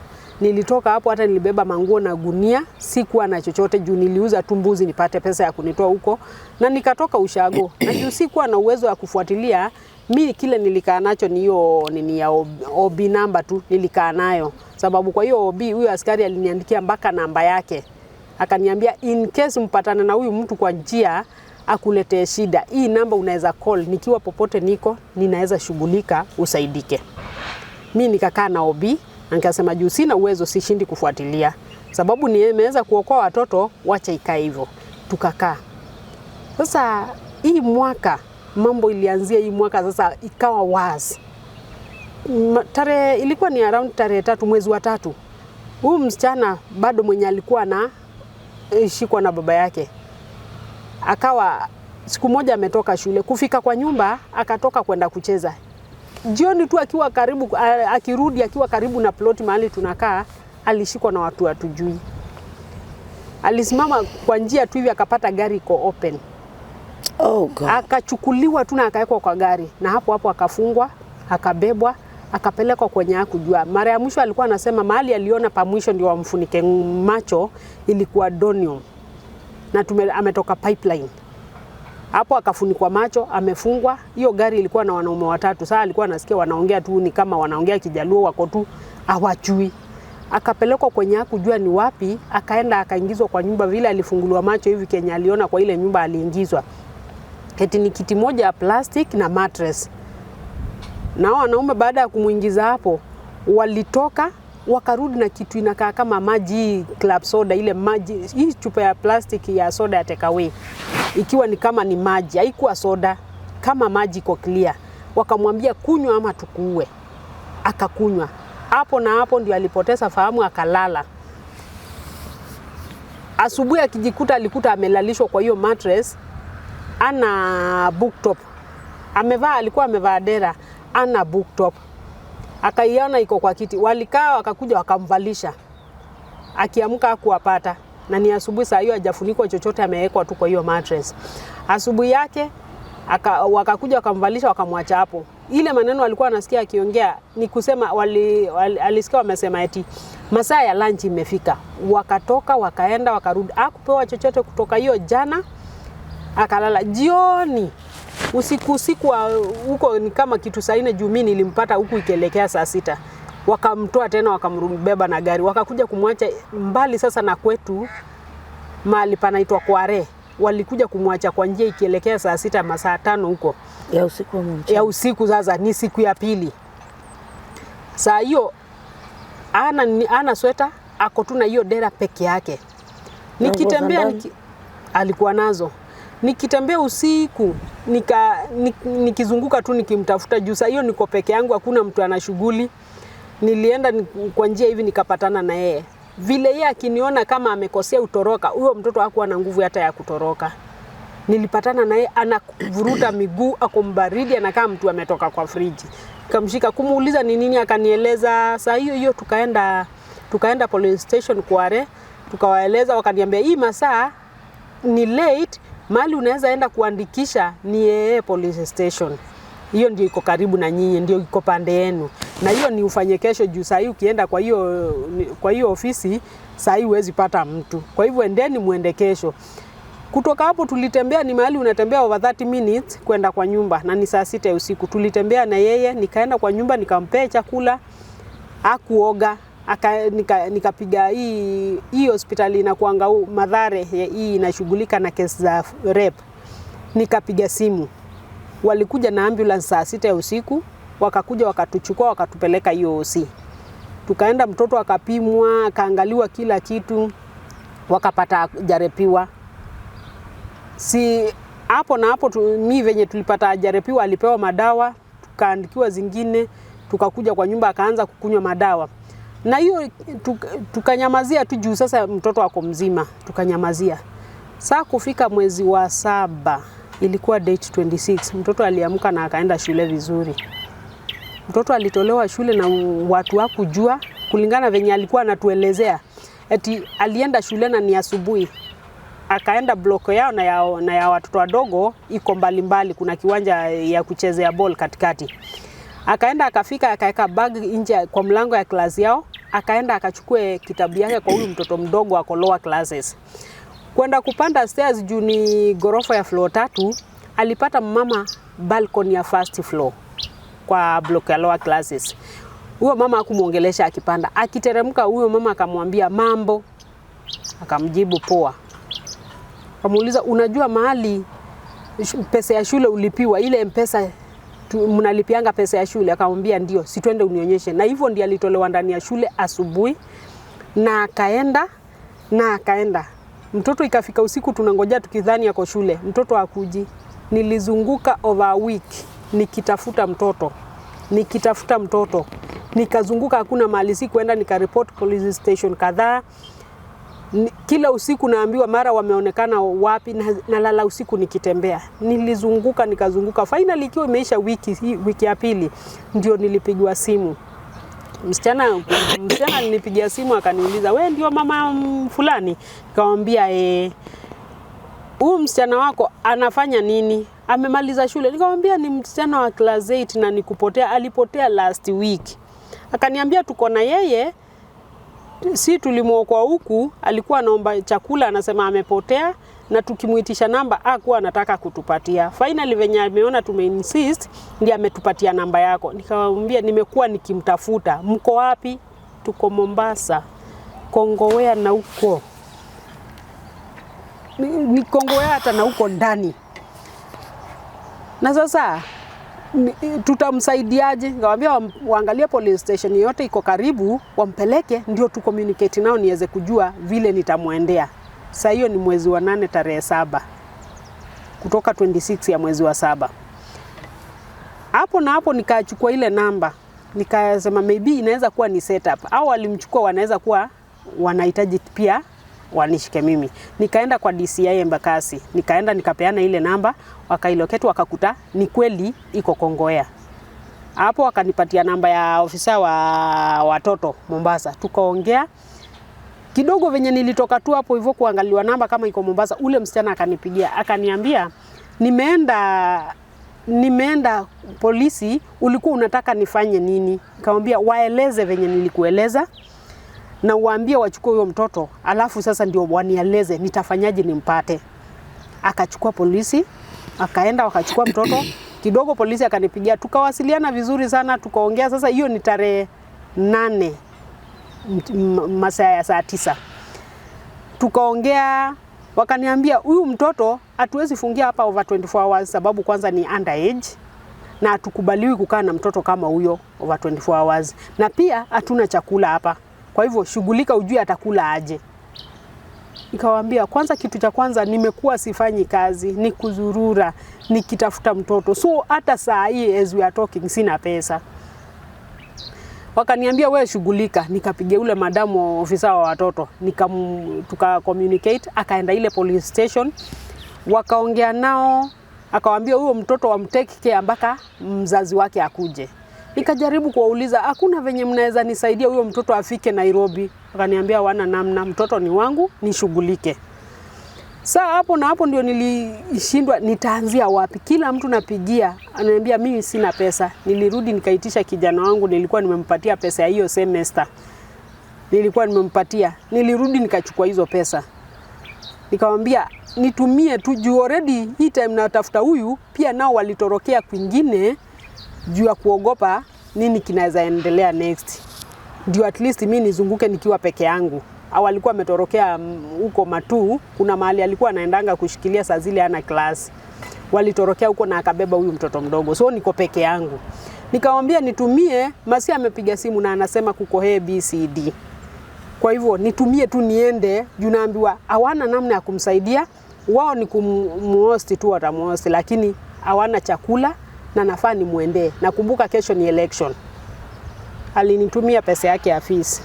Nilitoka hapo hata nilibeba manguo na gunia, sikuwa na chochote juu niliuza tu mbuzi nipate pesa ya kunitoa huko, na nikatoka ushago. Na juu sikuwa na uwezo wa kufuatilia, mi kile nilikaa nacho ni hiyo nini ya OB namba tu nilikaa nayo, sababu kwa hiyo OB huyo askari aliniandikia mpaka namba yake, akaniambia in case mpatane na huyu mtu kwa njia akuletee shida, hii namba unaweza call, nikiwa popote niko ninaweza shughulika usaidike. Mi nikakaa na OB na nikasema juu sina uwezo, sishindi kufuatilia, sababu nimeweza kuokoa watoto, wacha ikae hivyo. Tukakaa. Sasa hii mwaka mambo ilianzia hii mwaka sasa ikawa wazi. Tarehe ilikuwa ni around tarehe 3 mwezi wa 3. Huyu msichana bado mwenye alikuwa na shikwa na baba yake, akawa siku moja ametoka shule, kufika kwa nyumba akatoka kwenda kucheza. Jioni tu akiwa karibu, akirudi akiwa karibu na ploti mahali tunakaa, alishikwa na watu hatujui. Alisimama kwa njia tu hivi akapata gari iko open. Oh God. Akachukuliwa tu na akawekwa kwa gari, na hapo hapo akafungwa, akabebwa, akapelekwa kwenye hakujua. Mara ya mwisho alikuwa anasema mahali aliona pa mwisho ndio wamfunike macho ilikuwa Donium, na ametoka Pipeline. Hapo akafunikwa macho, amefungwa. Hiyo gari ilikuwa na wanaume watatu. Sasa alikuwa anasikia wanaongea tu ni kama wanaongea Kijaluo, wako tu hawajui. Akapelekwa kwenye hakujua ni wapi, akaenda akaingizwa kwa nyumba. Vile alifunguliwa macho hivi, kenye aliona kwa ile nyumba aliingizwa eti ni kiti moja ya plastic na mattress. Na hao wanaume baada ya kumuingiza hapo walitoka wakarudi na kitu inakaa kama maji, hii club soda, ile maji, hii chupa ya plastic ya soda ya takeaway, ikiwa ni kama ni maji, haikuwa soda, kama maji iko clear. Wakamwambia kunywa ama tukuue. Akakunywa. Hapo na hapo ndio alipoteza fahamu akalala. Asubuhi akijikuta alikuta amelalishwa kwa hiyo mattress, ana booktop. Amevaa, alikuwa amevaa dera, ana booktop. Akaiona iko kwa kiti. Walikaa wakakuja wakamvalisha. Akiamka hakuwapata. Na ni asubuhi saa hiyo hajafunikwa chochote, amewekwa tu kwa hiyo mattress. Asubuhi yake wakakuja wakamvalisha wakamwacha hapo. Ile maneno alikuwa anasikia akiongea ni kusema alisikia wamesema eti masaa ya lunch imefika. Wakatoka wakaenda wakarudi, hakupewa chochote kutoka hiyo jana, akalala. Jioni usiku usiku huko ni kama kitu saa 4 juu mimi nilimpata huku ikielekea saa 6. Wakamtoa tena wakambeba na gari, wakakuja kumwacha mbali sasa na kwetu mahali panaitwa Kware. Walikuja kumwacha kwa njia ikielekea saa 6 masaa 5 huko ya usiku ama mchana? Ya usiku. Sasa ni siku ya pili. Saa hiyo ana sweta, ako tu na hiyo dera peke yake. Nikitembea alikuwa nazo. Nikitembea usiku nikizunguka tu nikimtafuta juu saa hiyo niko peke yangu, hakuna mtu ana shughuli. Nilienda kwa njia hivi nikapatana na yeye. Vile yeye akiniona kama amekosea utoroka, huyo mtoto hakuwa na nguvu hata ya kutoroka. Nilipatana na yeye anavuruta miguu, ako mbaridi, anakaa mtu ametoka kwa friji. Nikamshika kumuuliza ni nini, akanieleza. Saa hiyo hiyo tukaenda police station Kware, tukawaeleza, wakaniambia hii masaa ni late, mahali unaweza enda kuandikisha ni yeye police station. Hiyo ndio iko karibu na nyinyi, ndio iko pande yenu. Na hiyo ni ufanye kesho juu saa hii ukienda kwa hiyo ofisi saa hii huwezi pata mtu. Kwa hivyo endeni muende kesho. Kutoka hapo tulitembea, ni mahali unatembea over 30 minutes kwenda kwa nyumba na ni saa 6 ya usiku. Tulitembea na yeye, nikaenda kwa nyumba nikampea chakula, hakuoga. Nikapiga hii hospitali inakuanga Mathare, hii inashughulika na kesi za rape. Nikapiga simu. Walikuja na ambulance saa 6 ya usiku, wakakuja wakatuchukua wakatupeleka hiyo OC. Tukaenda, mtoto akapimwa, akaangaliwa kila kitu, wakapata hajarepiwa. Si hapo na hapo mi venye tulipata hajarepiwa, alipewa madawa, tukaandikiwa zingine, tukakuja kwa nyumba akaanza kukunywa madawa. Na hiyo tukanyamazia tu juu sasa mtoto ako mzima, tukanyamazia. Saa kufika mwezi wa 7, ilikuwa date 26, mtoto aliamka na akaenda shule vizuri. Mtoto alitolewa shule na watu hakujua, kulingana venye alikuwa anatuelezea. Eti alienda shule na ni asubuhi. Akaenda block yao na ya watoto wadogo iko mbali mbali, kuna kiwanja ya kuchezea ball katikati. Akaenda akafika akaweka bag nje kwa mlango ya class yao, akaenda akachukue kitabu yake kwa huyu mtoto mdogo ako lower classes. Kwenda kupanda stairs juu ni gorofa ya floor 3, alipata mama balcony ya first floor kwa block ya lower classes. Huyo mama hakumuongelesha akipanda. Akiteremka huyo mama akamwambia mambo, akamjibu poa. Akamuuliza unajua mahali pesa ya shule ulipiwa, ile M-Pesa mnalipianga pesa ya shule? Akamwambia ndio, si twende unionyeshe. Na hivyo ndiye alitolewa ndani ya shule asubuhi na akaenda, na akaenda. Mtoto ikafika usiku tunangojea tukidhani ako shule, mtoto hakuji. Nilizunguka over a week nikitafuta mtoto, nikitafuta mtoto. Nikazunguka hakuna mahali sikuenda, nikareport police station kadhaa. Kila usiku naambiwa mara wameonekana wapi, nalala usiku nikitembea. Nilizunguka nikazunguka. Finally ikiwa imeisha wiki ya pili ndio nilipigiwa simu. Msichana alinipigia simu akaniuliza, wewe ndio mama fulani? Nikamwambia huyu msichana wako anafanya nini? Amemaliza shule? Nikamwambia ni msichana wa class 8 na nikupotea, alipotea last week. Akaniambia tuko na yeye, si tulimuokoa huku, alikuwa anaomba chakula anasema amepotea, na tukimuitisha namba hakuwa anataka kutupatia. Finally venye ameona tumeinsist ndiye ametupatia namba yako. Nikamwambia nimekuwa nikimtafuta, mko wapi? Tuko Mombasa, Kongowea na huko. Ni Kongowea hata na huko ndani. Na sasa tutamsaidiaje? Nikamwambia waangalie police station yote iko karibu, wampeleke ndio tu communicate nao niweze kujua vile nitamwendea. Sasa hiyo ni mwezi wa 8 tarehe 7. Kutoka 26 ya mwezi wa 7. Hapo na hapo nikachukua ile namba. Nikasema maybe inaweza kuwa ni setup. Au walimchukua wanaweza kuwa wanahitaji pia wanishike mimi. Nikaenda kwa DCI Embakasi. Nikaenda nikapeana ile namba, wakailocate wakakuta ni kweli iko Kongowea. Hapo wakanipatia namba ya ofisa wa watoto Mombasa. Tukaongea. Kidogo venye nilitoka tu hapo hivyo kuangaliwa namba kama iko Mombasa, ule msichana akanipigia akaniambia, nimeenda polisi, ulikuwa unataka nifanye nini? Nikamwambia waeleze venye nilikueleza na uwaambie wachukue huyo mtoto, alafu sasa ndio wanieleze nitafanyaje nimpate. Akachukua polisi, akaenda wakachukua mtoto. Kidogo polisi akanipigia, tukawasiliana vizuri sana, tukaongea. Sasa hiyo ni tarehe 8 masaa ya saa 9 tukaongea, wakaniambia huyu mtoto hatuwezi fungia hapa over 24 hours, sababu kwanza ni underage na hatukubaliwi kukaa na mtoto kama huyo over 24 hours, na pia hatuna chakula hapa, kwa hivyo shughulika, ujue atakula aje. Nikawaambia kwanza, kitu cha kwanza nimekuwa sifanyi kazi, ni kuzurura nikitafuta mtoto, so hata saa hii as we are talking sina pesa. Wakaniambia wewe shughulika. Nikapigia ule madamu ofisa wa watoto, tuka communicate, akaenda ile police station wakaongea nao, akawaambia huyo mtoto wamtake care mpaka mzazi wake akuje. Nikajaribu kuwauliza hakuna venye mnaweza nisaidia huyo mtoto afike Nairobi? Wakaniambia wana namna, mtoto ni wangu, nishughulike. Saa hapo na hapo ndio nilishindwa nitaanzia wapi. Kila mtu napigia ananiambia mimi sina pesa. Nilirudi nikaitisha kijana wangu, nilikuwa nimempatia pesa ya hiyo semester, nilikuwa nimempatia. Nilirudi nikachukua hizo pesa, nikamwambia nitumie tu juu already hii time natafuta huyu. Pia nao walitorokea kwingine juu ya kuogopa nini kinaweza endelea next, ndio at least mi nizunguke nikiwa peke yangu. Au alikuwa ametorokea huko Matuu, kuna mahali alikuwa anaendanga kushikilia saa zile ana class, walitorokea huko na akabeba huyu mtoto mdogo, so niko peke yangu. Nikamwambia nitumie, Masi amepiga simu na anasema kuko A B C D, kwa hivyo nitumie tu niende, juu naambiwa hawana namna ya kumsaidia, wao ni kumuhost tu watamuhost, lakini hawana chakula na nafaa nimuendee. Nakumbuka kesho ni election. Alinitumia pesa yake ya fees.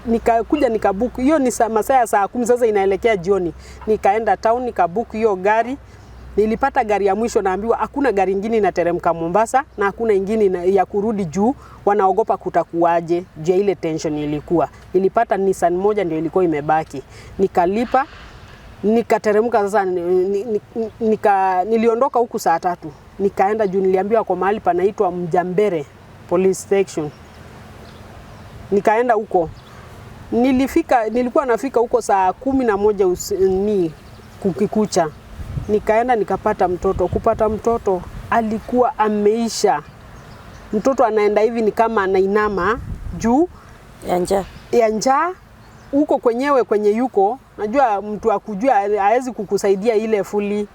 Nikakuja nikabook hiyo ni masaa ya saa 10 sasa inaelekea jioni. Nikaenda town nikabook hiyo gari. Nilipata gari ya mwisho, naambiwa hakuna gari ingine inateremka Mombasa na hakuna ingine ya kurudi juu, wanaogopa kutakuwaje juu ya ile tension ilikuwa. Nilipata Nissan moja ndio ilikuwa imebaki. Nikalipa, nikateremka sasa, niliondoka huku saa 3. Nikaenda juu niliambiwa kwa mahali panaitwa Mjambere Police Station. Nikaenda huko. Nilikuwa nafika huko saa 11 kukikucha. Nikaenda nikapata mtoto. Kupata mtoto alikuwa ameisha. Mtoto anaenda hivi ni kama anainama juu ya njaa. Ya njaa huko kwenyewe kwenye yuko, najua mtu akujua haezi kukusaidia ile fully.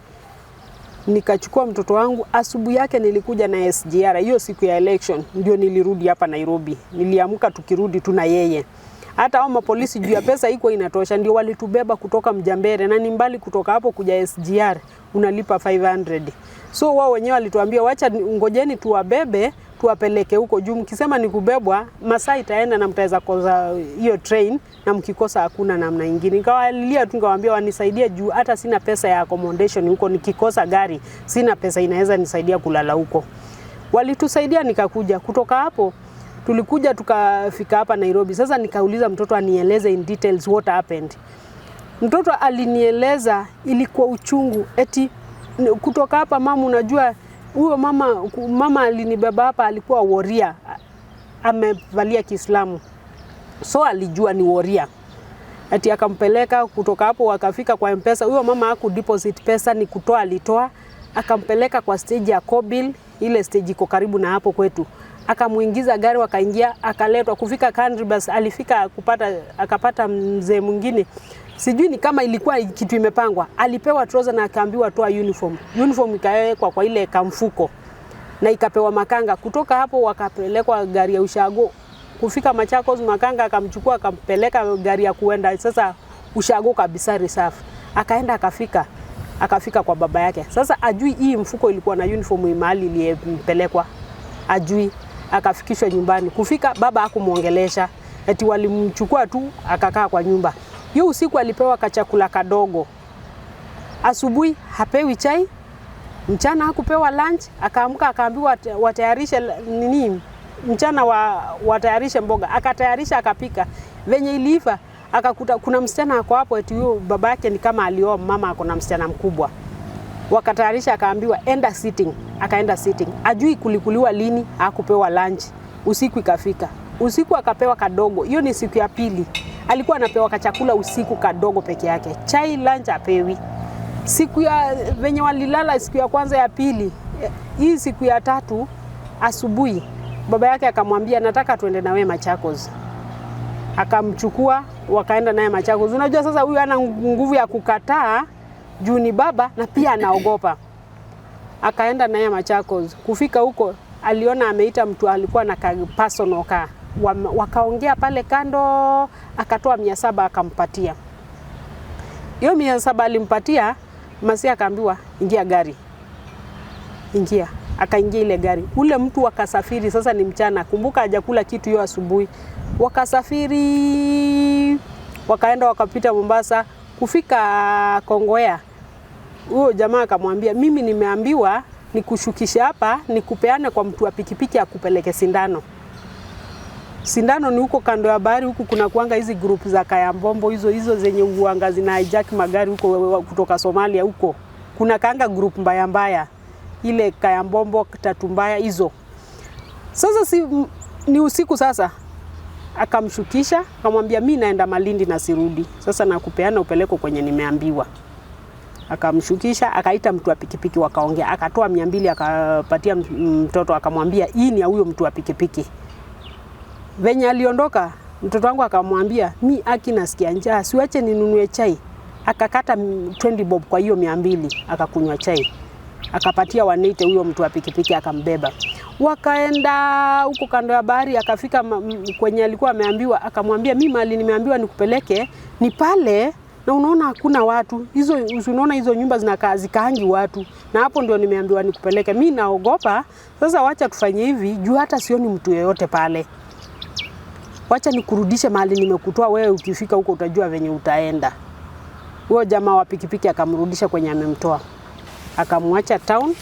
Nikachukua mtoto wangu, asubuhi yake nilikuja na SGR, hiyo siku ya election ndio nilirudi hapa Nairobi. Niliamka tukirudi tu na yeye. Hata hao mapolisi juu ya pesa iko inatosha ndio walitubeba kutoka Mjambere, na ni mbali kutoka hapo kuja SGR unalipa 500. So wao wenyewe walituambia wacha ngojeni tuwabebe tuwapeleke huko juu, mkisema ni kubebwa masaa itaenda na mtaweza kosa hiyo train, na mkikosa hakuna namna nyingine. Nikawalilia tu nikawaambia wanisaidie juu hata sina pesa ya accommodation huko, nikikosa gari sina pesa inaweza nisaidia kulala huko. Walitusaidia nikakuja. Kutoka hapo tulikuja tukafika hapa Nairobi. Sasa nikauliza mtoto anieleze in details what happened. Mtoto alinieleza ilikuwa uchungu, eti kutoka hapa mama, unajua huyo mama alinibeba hapa alikuwa warrior, amevalia Kiislamu, so alijua ni warrior. Ati akampeleka kutoka hapo wakafika kwa M-Pesa. Huyo mama haku deposit pesa, ni kutoa alitoa. Akampeleka kwa stage ya Kobil, ile stage iko karibu na hapo kwetu. Akamuingiza gari wakaingia, akaletwa kufika Country Bus, alifika akapata mzee mwingine. Sijui ni kama ilikuwa kitu imepangwa. Alipewa trouser na akaambiwa toa uniform. Uniform ikawekwa kwa ile kamfuko na ikapewa makanga. Kutoka hapo wakapelekwa gari ya ushago. Kufika Machakos makanga akamchukua akampeleka gari ya kuenda sasa ushago kabisa reserve. Akaenda akafika kwa baba yake. Sasa ajui hii mfuko ilikuwa na uniform mahali iliyempelekwa. Ajui, akafikishwa nyumbani. Kufika baba hakumuongelesha. Eti walimchukua tu akakaa kwa nyumba. Hiyo usiku alipewa kachakula kadogo. Asubuhi hapewi chai, mchana hakupewa lunch, akaamka akaambiwa watayarishe nini? Mchana watayarishe mboga, akatayarisha akapika. Venye iliiva akakuta kuna msichana ako hapo, eti huyo babake ni kama alioa mama ako na msichana mkubwa. Wakatayarisha, akaambiwa enda sitting, akaenda sitting. Ajui kulikuliwa lini, hakupewa lunch. Usiku ikafika, usiku akapewa kadogo. Hiyo ni siku ya pili, alikuwa anapewa kachakula usiku kadogo peke yake, chai lunch apewi. Siku ya venye walilala siku ya kwanza ya pili, hii siku ya tatu asubuhi, baba yake akamwambia nataka tuende na wewe Machakos. Akamchukua wakaenda naye Machakos. Unajua sasa huyu ana nguvu ya kukataa juu ni baba na pia anaogopa. Akaenda naye Machakos. Kufika huko aliona ameita mtu alikuwa na personal car. Wakaongea pale kando, akatoa 700 akampatia. Hiyo 700 alimpatia, Masia akaambiwa ingia gari. Ingia. Akaingia ile gari. Ule mtu wakasafiri, sasa ni mchana. Kumbuka hajakula kitu hiyo asubuhi. Wakasafiri, wakaenda wakapita Mombasa, kufika Kongowea. Huyo jamaa akamwambia mimi nimeambiwa nikushukishe hapa nikupeane kwa mtu wa pikipiki akupeleke Sindano. Sindano ni huko kando ya bahari, huku kuna kuanga hizi group za Kayambombo hizo hizo zenye uanga zina hijack magari huko kutoka Somalia huko. Kuna kanga group mbaya mbaya, ile Kayambombo tatu mbaya hizo. Sasa si, ni usiku sasa. Akamshukisha, akamwambia mimi naenda Malindi na sirudi. Sasa nakupeana upeleko kwenye nimeambiwa. Akamshukisha, akaita mtu wa pikipiki wakaongea, akatoa 200 akapatia mtoto akamwambia hii ni ya huyo mtu wa pikipiki. Venye aliondoka, mtoto wangu akamwambia mi aki nasikia njaa, siwache ninunue chai. Akakata 20 bob kwa hiyo 200 akakunywa chai. Akapatia 180 huyo mtu wa pikipiki akambeba. Wakaenda huko kando ya bahari, akafika kwenye alikuwa ameambiwa, akamwambia mimi mahali nimeambiwa nikupeleke ni pale na unaona hakuna watu. Hizo unaona hizo nyumba zinakaa zikaangi watu. Na hapo ndio nimeambiwa nikupeleke. Mimi naogopa. Sasa wacha tufanye hivi, juu hata sioni mtu yeyote pale. Wacha nikurudishe mahali nimekutoa wewe, ukifika huko utajua venye utaenda. Huyo jamaa wa pikipiki akamrudisha kwenye amemtoa. Akamwacha town.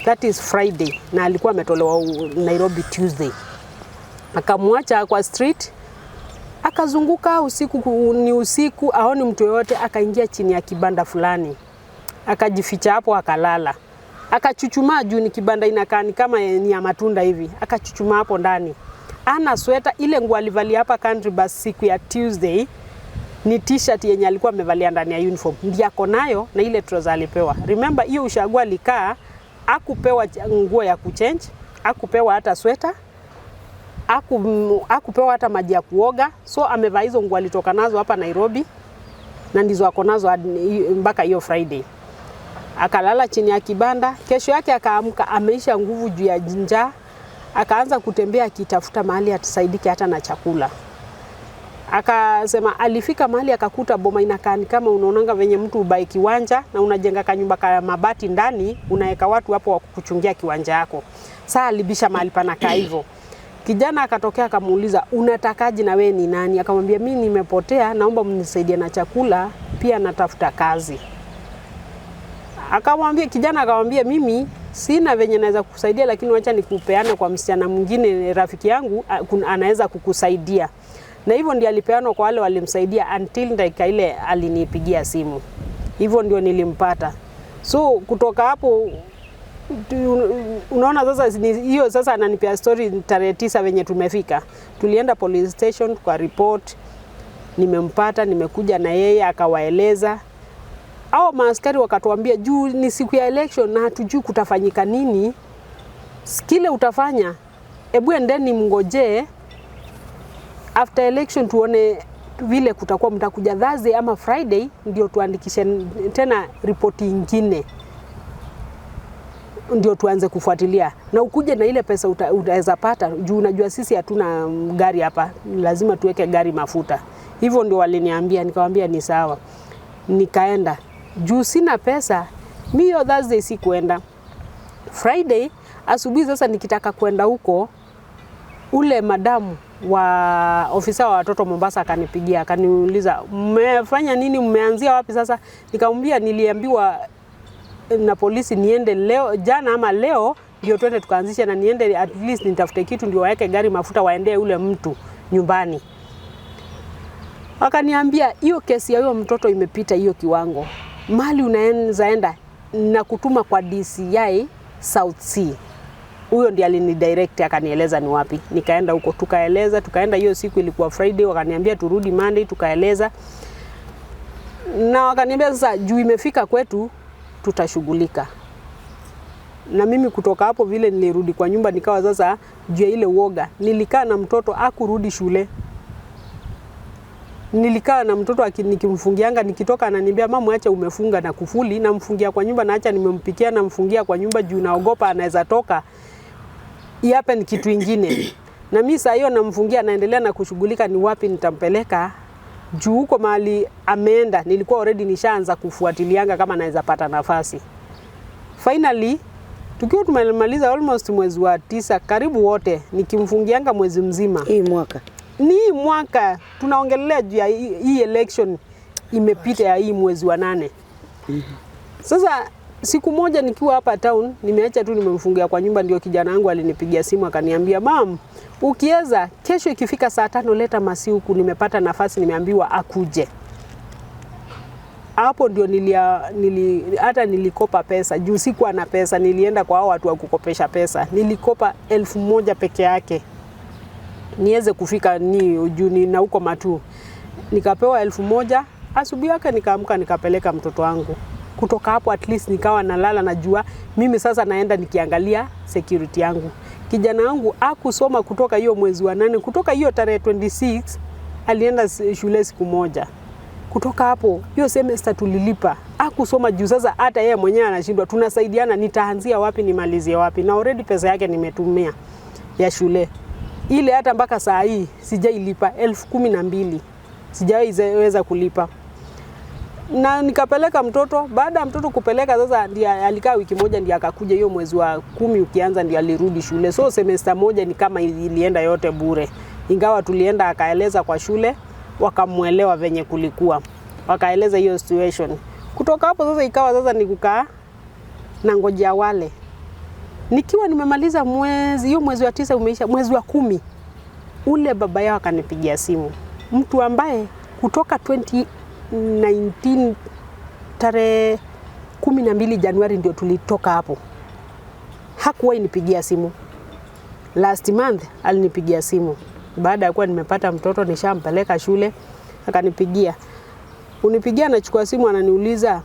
That is Friday na alikuwa ametolewa Nairobi Tuesday. Akamwacha kwa street. Akazunguka usiku, ni usiku, aoni mtu yoyote, akaingia chini ya kibanda fulani. Akajificha hapo akalala. Akachuchumaa juu ni kibanda inakaa ni kama ni ya matunda hivi. Akachuchumaa hapo ndani. Ana sweta ile nguo alivalia hapa Country Bus siku ya Tuesday ni t-shirt yenye alikuwa amevalia ndani ya uniform. Ndiyo ako nayo na ile trouser alipewa. Remember hiyo ushago alikaa, hakupewa nguo ya kuchange, hakupewa hata sweta, hakupewa hata maji ya kuoga. So amevaa hizo nguo alitoka nazo hapa Nairobi na ndizo ako nazo mpaka hiyo Friday. Akalala chini ya kibanda. Kesho yake akaamka ameisha nguvu juu ya njaa. Akaanza kutembea akitafuta mahali atasaidike hata na chakula. Akasema alifika mahali akakuta boma inakaa ni kama unaonanga venye mtu ubai kiwanja na unajenga kanyumba ka mabati ndani, unaweka watu hapo wa kukuchungia kiwanja yako. Sasa alibisha mahali panakaa hivyo. Kijana akatokea akamuuliza unatakaje na wewe ni nani? Akamwambia mimi nimepotea, naomba mnisaidie na chakula, pia natafuta kazi. Akamwambia kijana akamwambia mimi sina venye naweza kukusaidia, lakini wacha nikupeane kwa msichana mwingine rafiki yangu anaweza kukusaidia. Na hivyo ndio alipeanwa kwa wale walimsaidia until dakika ile alinipigia simu. Hivyo ndio nilimpata. So kutoka hapo unaona sasa hiyo sasa ananipea story tarehe 9 venye tumefika. Tulienda police station kwa report, nimempata, nimekuja na yeye akawaeleza. Hao maaskari wakatuambia juu ni siku ya election na hatujui kutafanyika nini. Kile utafanya, hebu endeni mngojee after election tuone vile kutakuwa, mtakuja Thursday ama Friday ndio tuandikishe tena ripoti nyingine, ndio tuanze kufuatilia. Na ukuje na ile pesa utaweza pata juu unajua sisi hatuna gari hapa, lazima tuweke gari mafuta. Hivyo ndio waliniambia, nikamwambia ni sawa. Nikaenda. Juu sina pesa, mimi hiyo Thursday sikuenda. Friday asubuhi sasa nikitaka kwenda huko, ule madamu wa ofisa wa watoto Mombasa akanipigia, akaniuliza mmefanya nini, mmeanzia wapi sasa? Nikamwambia niliambiwa na polisi niende leo, jana ama leo ndio twende tukaanzisha, na niende at least nitafute kitu ndio waeke gari mafuta waendee ule mtu nyumbani. Wakaniambia hiyo kesi ya huyo mtoto imepita hiyo kiwango, mali unaweza enda na kutuma kwa DCI South C. Huyo ndiye alinidirect akanieleza ni wapi. Nikaenda huko tukaeleza, tukaenda hiyo siku ilikuwa Friday, wakaniambia turudi Monday, tukaeleza na wakaniambia sasa juu imefika kwetu tutashughulika. Na mimi kutoka hapo vile nilirudi kwa nyumba nikawa sasa juu ya ile uoga, nilikaa na mtoto akurudi shule. Nilikaa na mtoto nikimfungianga, nikitoka ananiambia mama, acha umefunga na kufuli, namfungia kwa nyumba na acha nimempikia, namfungia kwa nyumba juu naogopa anaweza toka ihappen kitu ingine. Na mimi saa hiyo namfungia, naendelea na kushughulika ni wapi nitampeleka juu huko mahali ameenda nilikuwa already nishaanza kufuatilianga kama naweza pata nafasi. Finally tukiwa tumemaliza almost mwezi wa 9 karibu wote, nikimfungianga mwezi mzima. Hii mwaka Ni mwaka tunaongelea juu ya hii election imepita ya hii mwezi wa 8. Sasa siku moja nikiwa hapa town, nimeacha tu nimemfungia kwa nyumba, ndio kijana wangu alinipigia simu akaniambia, mam, ukiweza kesho ikifika saa 5 leta Masi huku, nimepata nafasi, nimeambiwa akuje. Hapo ndio hata nilikopa pesa juu sikuwa na pesa, nilienda kwa hao watu wa kukopesha pesa, nilikopa 1,000 peke yake niweze kufika ni juu ni na huko Matu. Nikapewa 1,000. Asubuhi yake nikaamka nikapeleka mtoto wangu. Kutoka hapo at least nikawa nalala najua mimi sasa naenda nikiangalia security yangu. Kijana wangu hakusoma kutoka hiyo mwezi wa 8, kutoka hiyo tarehe 26 alienda shule siku moja. Kutoka hapo hiyo semester tulilipa. Hakusoma juu sasa hata yeye mwenyewe anashindwa, tunasaidiana, nitaanzia wapi nimalizie wapi, na already pesa yake nimetumia ya shule ile, hata mpaka saa hii sijailipa 12,000 sijaweza kulipa. Na nikapeleka mtoto. Baada ya mtoto kupeleka sasa, ndiye alikaa wiki moja, ndiye akakuja hiyo mwezi wa 10 ukianza, ndiye alirudi shule. So semester moja ni kama ilienda yote bure, ingawa tulienda akaeleza kwa shule, wakamuelewa venye kulikuwa, wakaeleza hiyo situation. Kutoka hapo sasa ikawa sasa ni kukaa na ngojea wale. Nikiwa nimemaliza mwezi hiyo, mwezi wa 9 umeisha, mwezi wa 10 ule baba yao akanipigia simu, mtu ambaye kutoka 2019 tarehe 12 Januari ndio tulitoka hapo, hakuwahi nipigia simu. Last month alinipigia simu baada ya kuwa nimepata mtoto nishampeleka shule, akanipigia. Unipigia, anachukua simu, ananiuliza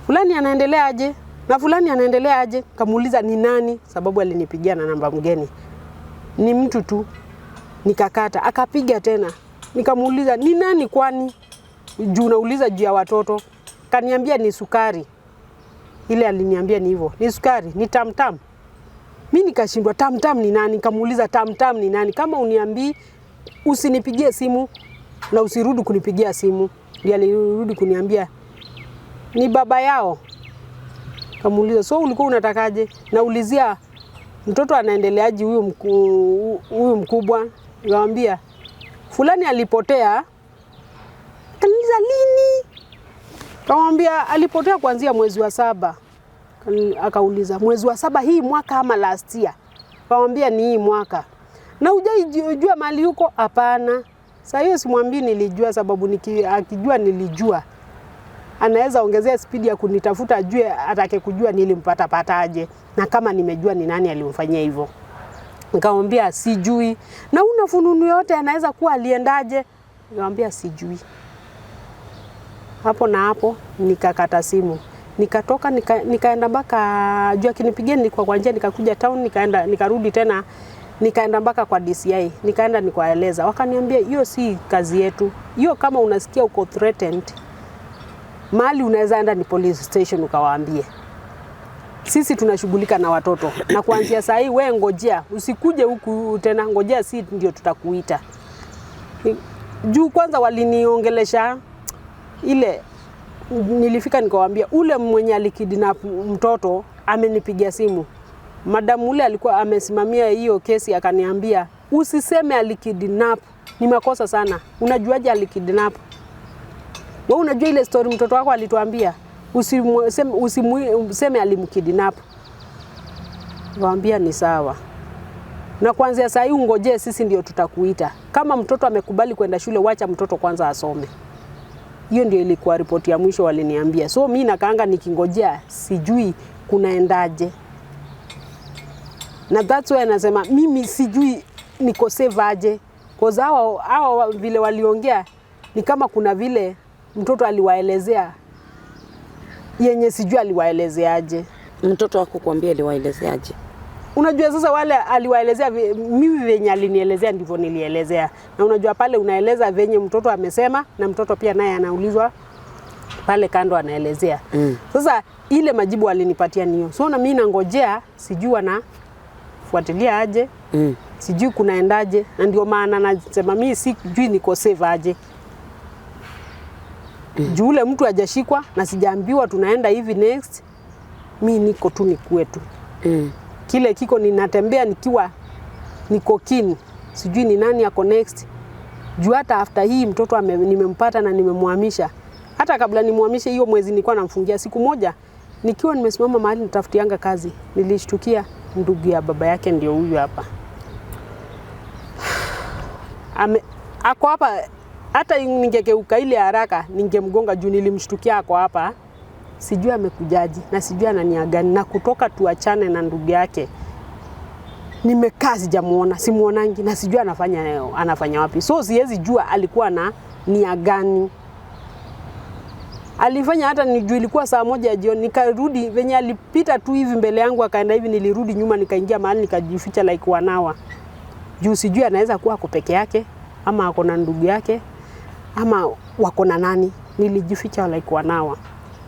fulani anaendelea aje na fulani anaendelea aje. Kamuuliza ni nani, sababu alinipigia na namba mgeni, ni mtu tu. Nikakata. Akapiga tena, nikamuuliza ni nani kwani, juu nauliza juu ya watoto. Kaniambia ni sukari. Ile aliniambia ni hivyo, ni sukari, ni tamtam. Mimi nikashindwa tamtam ni nani? Nikamuuliza tamtam ni nani? Kama uniambii usinipigie simu na usirudi kunipigia simu. Ndiye alirudi kuniambia ni baba yao. Kamuuliza so ulikuwa unatakaje? Naulizia mtoto anaendeleaje huyu mkubwa. Nikamwambia fulani alipotea. Kaniuliza lini? Kamwambia alipotea kuanzia mwezi wa 7. Akauliza mwezi wa 7 hii mwaka ama last year? Kamwambia ni hii mwaka. Na hujajua mahali yuko? Hapana. Sasa hiyo simwambii nilijua, sababu akijua nilijua anaweza ongezea speed ya kunitafuta, ajue, atake kujua nilimpata pataje na kama nimejua ni nani alimfanyia hivyo. Nikamwambia sijui. Na una fununu yote anaweza kuwa aliendaje? Nikamwambia sijui. Hapo na hapo nikakata simu. Nikatoka nikaenda mpaka juu akinipigia nilikuwa kwa njia, nikakuja town, nikaenda nikarudi tena, nikaenda mpaka kwa DCI, nikaenda nikawaeleza. Wakaniambia hiyo si kazi yetu. Hiyo kama unasikia uko threatened, mahali unaweza enda ni police station ukawaambie. Sisi tunashughulika na watoto. Na kuanzia saa hii wewe ngojea, usikuje huku tena, ngojea si ndio tutakuita. Juu kwanza waliniongelesha ile, nilifika nikawaambia ule mwenye alikidnap mtoto amenipigia simu. Madam ule alikuwa amesimamia hiyo kesi akaniambia usiseme alikidnap, ni makosa sana. Unajuaje alikidnap? Wewe unajua ile story mtoto wako alituambia? Usimseme alimkidnap. Nikamwambia ni sawa. Na kuanzia saa hii ungojee, sisi ndio tutakuita. Kama mtoto amekubali kwenda shule, wacha mtoto kwanza asome. Hiyo ndio ilikuwa ripoti ya mwisho waliniambia. So mi nakaanga nikingojea, sijui kunaendaje. Na that's why nasema mimi sijui niko safe aje. Cause hawa vile waliongea ni kama kuna vile mtoto aliwaelezea yenye sijui aliwaelezeaje. Mtoto wako kuambia aliwaelezeaje? Unajua sasa wale aliwaelezea mimi venye alinielezea ndivyo nilielezea. Na unajua pale unaeleza venye mtoto amesema na mtoto pia naye anaulizwa pale kando anaelezea. Sasa ile majibu alinipatia niyo. So na mimi nangojea sijui wanafuatilia aje. Sijui kunaendaje, na ndio maana nasema mimi sijui niko safe aje. Juu ule mtu hajashikwa na sijaambiwa tunaenda hivi next, mi niko tu ni kwetu. Kile kiko ninatembea nikiwa niko keen, sijui ni nani ako next. Juu hata after hii mtoto nimempata na nimemhamisha. Hata kabla nimhamishe hiyo mwezi nilikuwa namfungia siku moja, nikiwa nimesimama mahali nitafutianga kazi, nilishtukia ndugu ya baba yake ndio huyu hapa. Ako hapa, hata ningekeuka ile haraka ningemgonga juu nilimshtukia ako hapa. Sijui amekujaje na sijui ana gani, na kutoka tuachane na ndugu yake nimekaa sijamuona, simuonangi na sijui anafanya wapi. So siwezi jua alikuwa na nia gani. Alifanya hata nijui ilikuwa saa 1 ya jioni, nikarudi venye alipita tu hivi mbele yangu akaenda hivi, nilirudi nyuma nikaingia mahali nikajificha like 1 hour. Juu sijui anaweza kuwa ako peke yake ama ako na ndugu yake ama wako na nani. Nilijificha like 1 hour.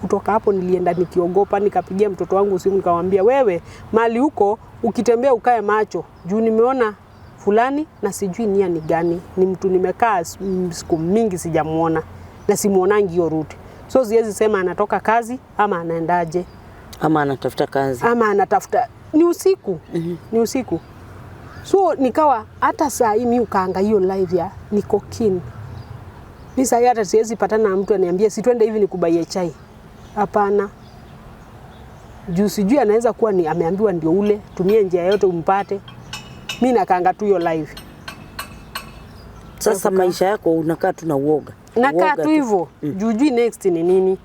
Kutoka hapo nilienda nikiogopa, nikapigia mtoto wangu simu nikamwambia, wewe mali huko ukitembea ukae macho juu nimeona fulani na sijui nia ni gani, ni mtu nimekaa siku mingi sijamuona na simuonangi hiyo route. So siwezi sema anatoka kazi ama anaendaje ama anatafuta kazi ama anatafuta, ni usiku. Ni usiku. So nikawa hata saa hii mimi ukaanga hiyo live ya niko keen. Mimi saa hii hata siwezi patana na mtu aniambie si twende hivi nikubaie chai. Hapana. Juu sijui anaweza kuwa ni ameambiwa ndio ule, tumie njia yote umpate. Mimi nakaanga tu hiyo live. Sasa maisha yako unakaa tu na uoga. Nakaa tu hivyo. Juu jui next ni nini.